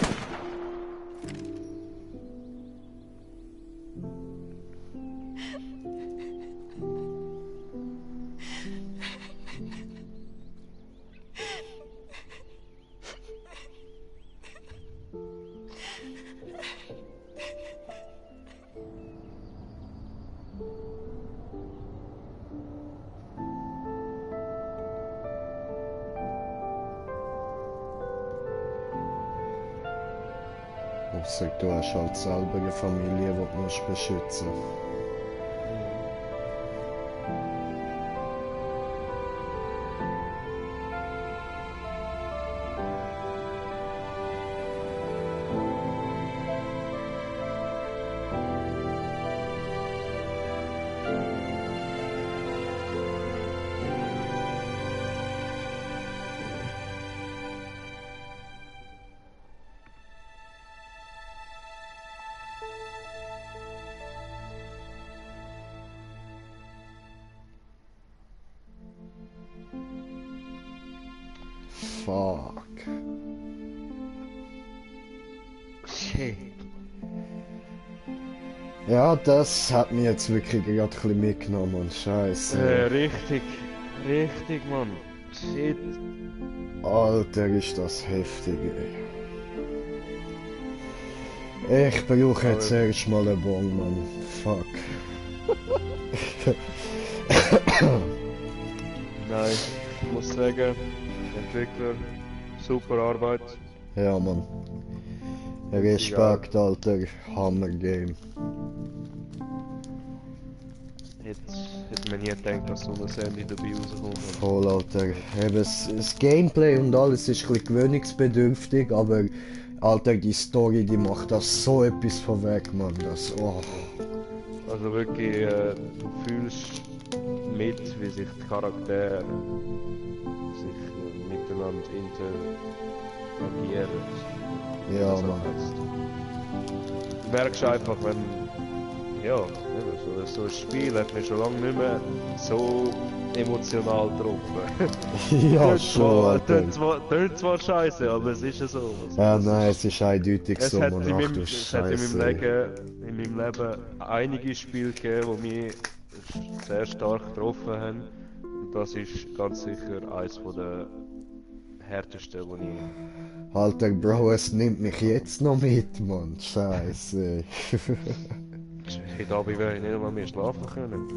Ausser du hast halt selber eine Familie, die du musst beschützen musst. Fuck. Shit. Ja, das hat mich jetzt wirklich gerade ein bisschen mitgenommen, Mann. Scheiße. Richtig, Mann. Shit. Alter, ist das heftig, ey. Ich brauche jetzt erst mal einen Bon, Mann. Fuck. Nein, ich muss sagen, Entwickler, super Arbeit. Ja, Mann. Respekt, Alter. Hammer-Game. Hätte man nie gedacht, dass so eine Sandy dabei rauskommt. Voll, Alter. Eben, das Gameplay und alles ist ein bisschen gewöhnungsbedürftig, aber Alter, die Story, die macht das so etwas vorweg, Mann. Das, oh. Also wirklich, du fühlst mit, wie sich die Charaktere sich miteinander interagieren. Ja, also, Mann. Du merkst einfach, wenn Ja, eben, so ein Spiel hat mich schon lange nicht mehr so emotional getroffen. Ja, schon, Alter. Tönt zwar scheiße, aber es ist ja so. Ja, nein, es ist eindeutig so, man. Ach du Es hat in Scheiße. meinem Leben einige Spiele gegeben, die mich sehr stark getroffen haben. Und das ist ganz sicher eines der härtesten, die ich... Alter, Bro, es nimmt mich jetzt noch mit, Mann. Scheiße. Heute Abend werde ich nicht einmal mehr schlafen können.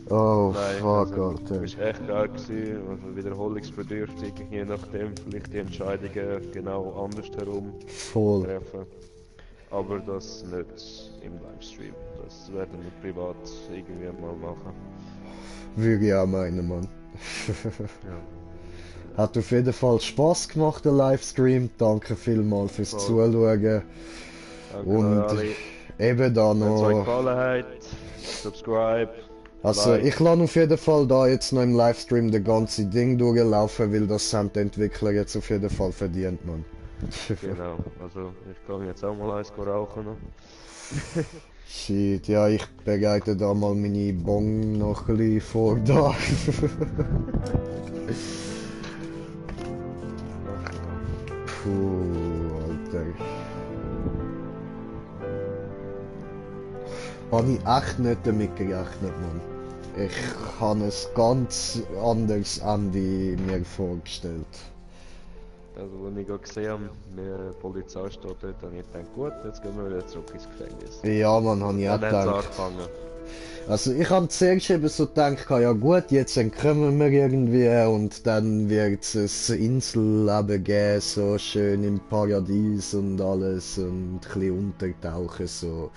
Oh, Nein, fuck, also, Alter. es war echt geil gewesen, also wiederholungsbedürftig, je nachdem vielleicht die Entscheidungen genau andersherum Voll. treffen. Aber das nicht im Livestream. Das werden wir privat irgendwie mal machen. Würde ich auch meinen, Mann. Ja. Hat auf jeden Fall Spaß gemacht, der Livestream. Danke vielmals fürs Voll. Zuschauen. Danke Und alle. eben da Wenn es euch noch. gefallen hat, subscribe. Also like. ich lasse auf jeden Fall da jetzt noch im Livestream das ganze Ding durchlaufen, weil das haben die Entwickler jetzt auf jeden Fall verdient, Mann. Genau, also ich kann jetzt auch mal eins rauchen noch. Shit, ja, ich bereite da mal meine Bong noch ein bisschen vor da. Puh, Alter. Habe ich echt nicht damit gerechnet, Mann. Ich habe es ganz anders Ende mir vorgestellt. Also, als ich gerade gesehen habe, die Polizei steht dort, habe ich gedacht, gut, jetzt gehen wir wieder zurück ins Gefängnis. Ja, man, habe ich auch Dann hat es gedacht. angefangen. Also ich habe zuerst eben so gedacht, ja gut, jetzt entkommen wir irgendwie und dann wird es ein Inselleben geben, so schön im Paradies und alles und ein bisschen untertauchen so.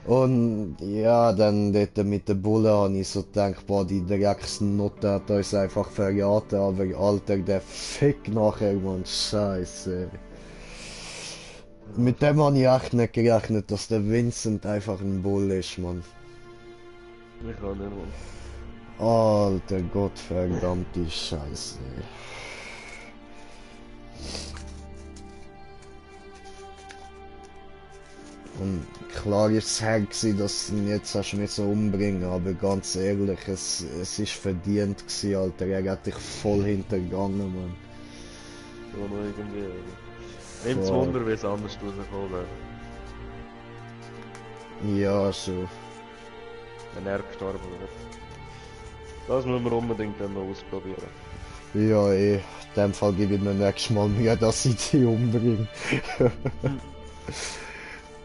Und ja, dann dort mit den Bullen habe ich so gedacht, boah, die Drecksnote hat uns einfach verraten, aber Alter, der Fick nachher, man, scheiße. Mit dem habe ich echt nicht gerechnet, dass der Vincent einfach ein Bull ist, man. Ich kann nicht mal. Alter Gottverdammte Scheiße. Und klar ist es hart gewesen, dass ihn jetzt hast du mich so umbringen, aber ganz ehrlich, es ist verdient gewesen, Alter. Er hat dich voll hintergangen, Mann. So noch irgendwie. Nimmt's Wunder, wie es anders rausgekommen wäre. Ja, schon. Wenn er gestorben wird. Das müssen wir unbedingt dann noch ausprobieren. Ja, in dem Fall gebe ich mir nächstes Mal Mühe, dass ich die umbringe.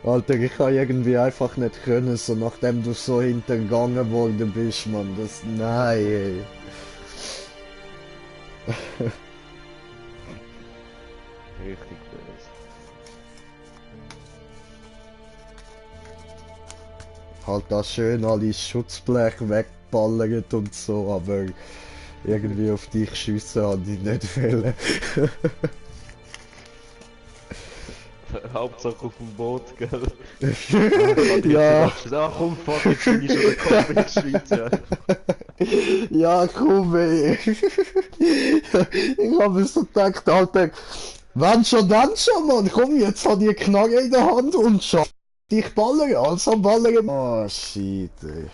Alter, ich kann irgendwie einfach nicht können, so nachdem du so hintergangen worden bist, Mann. Das. Nein, ey. Richtig böse. Halt da schön alle Schutzbleche wegballert und so, aber irgendwie auf dich schiessen habe ich nicht wollen. Hauptsache auf dem Boot, gell? Ja. Ach komm, fuck, jetzt bin ich schon der Kopf in der Schweiz, ja. Ja, komm, ey. Ich habe mir so gedacht, Alter, wenn schon, dann schon, Mann. Komm, jetzt hat die Knarre in der Hand und schon. Dich ballern, also ballern. Oh, shit, ey.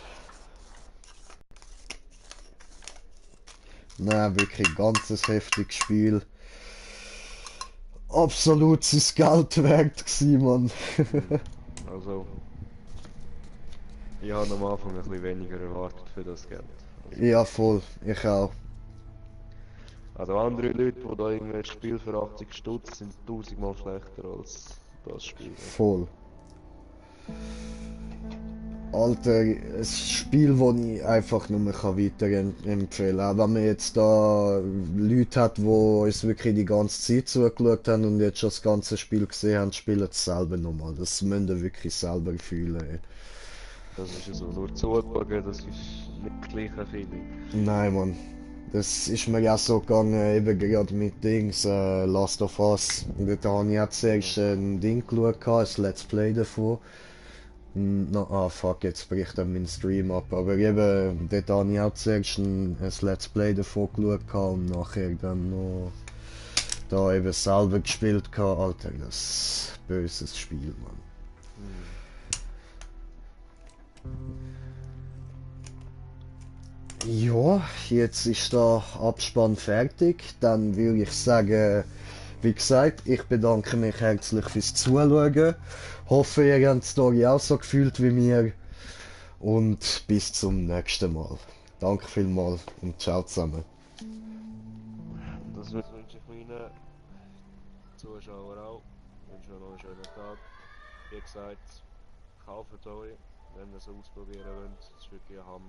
Nein, wirklich ganzes heftiges Spiel. Absolut sein Geld wert gewesen, Mann. Also, ich habe am Anfang ein bisschen weniger erwartet für das Geld. Also, Ja, voll. Ich auch. also andere Leute, die da irgendwelche Spiel für 80 Stutz sind 1000-mal schlechter als das Spiel. Voll. Alter, ein Spiel, das ich einfach nur weiterempfehlen kann. Auch wenn man jetzt da Leute hat, die uns wirklich die ganze Zeit zugeschaut haben und jetzt schon das ganze Spiel gesehen haben, spielen es selber nochmal. Das müsst ihr wirklich selber fühlen. Ey. Das ist ja so, nur zuschauen, das ist nicht das gleiche Feeling. Nein, Mann. Das ist mir ja so gegangen, eben gerade mit Dings, Last of Us. Und dort habe ich auch zuerst ein Ding geschaut, ein Let's Play davon. Fuck, jetzt bricht dann mein Stream ab. Aber eben, dort habe ich auch zuerst ein Let's Play davon geschaut und nachher dann noch da eben selber gespielt. Alter, das ist ein böses Spiel, Mann. Ja, jetzt ist der Abspann fertig. Dann würde ich sagen, wie gesagt, ich bedanke mich herzlich fürs Zuschauen. Hoffe, ihr habt die Story auch so gefühlt wie mir. Und bis zum nächsten Mal. Danke vielmals und ciao zusammen. Das wünsche ich meinen Zuschauern auch. Ich wünsche euch noch einen schönen Tag. Wie gesagt, kauft euch, wenn ihr es ausprobieren wollt. Es ist wirklich ein Hammer.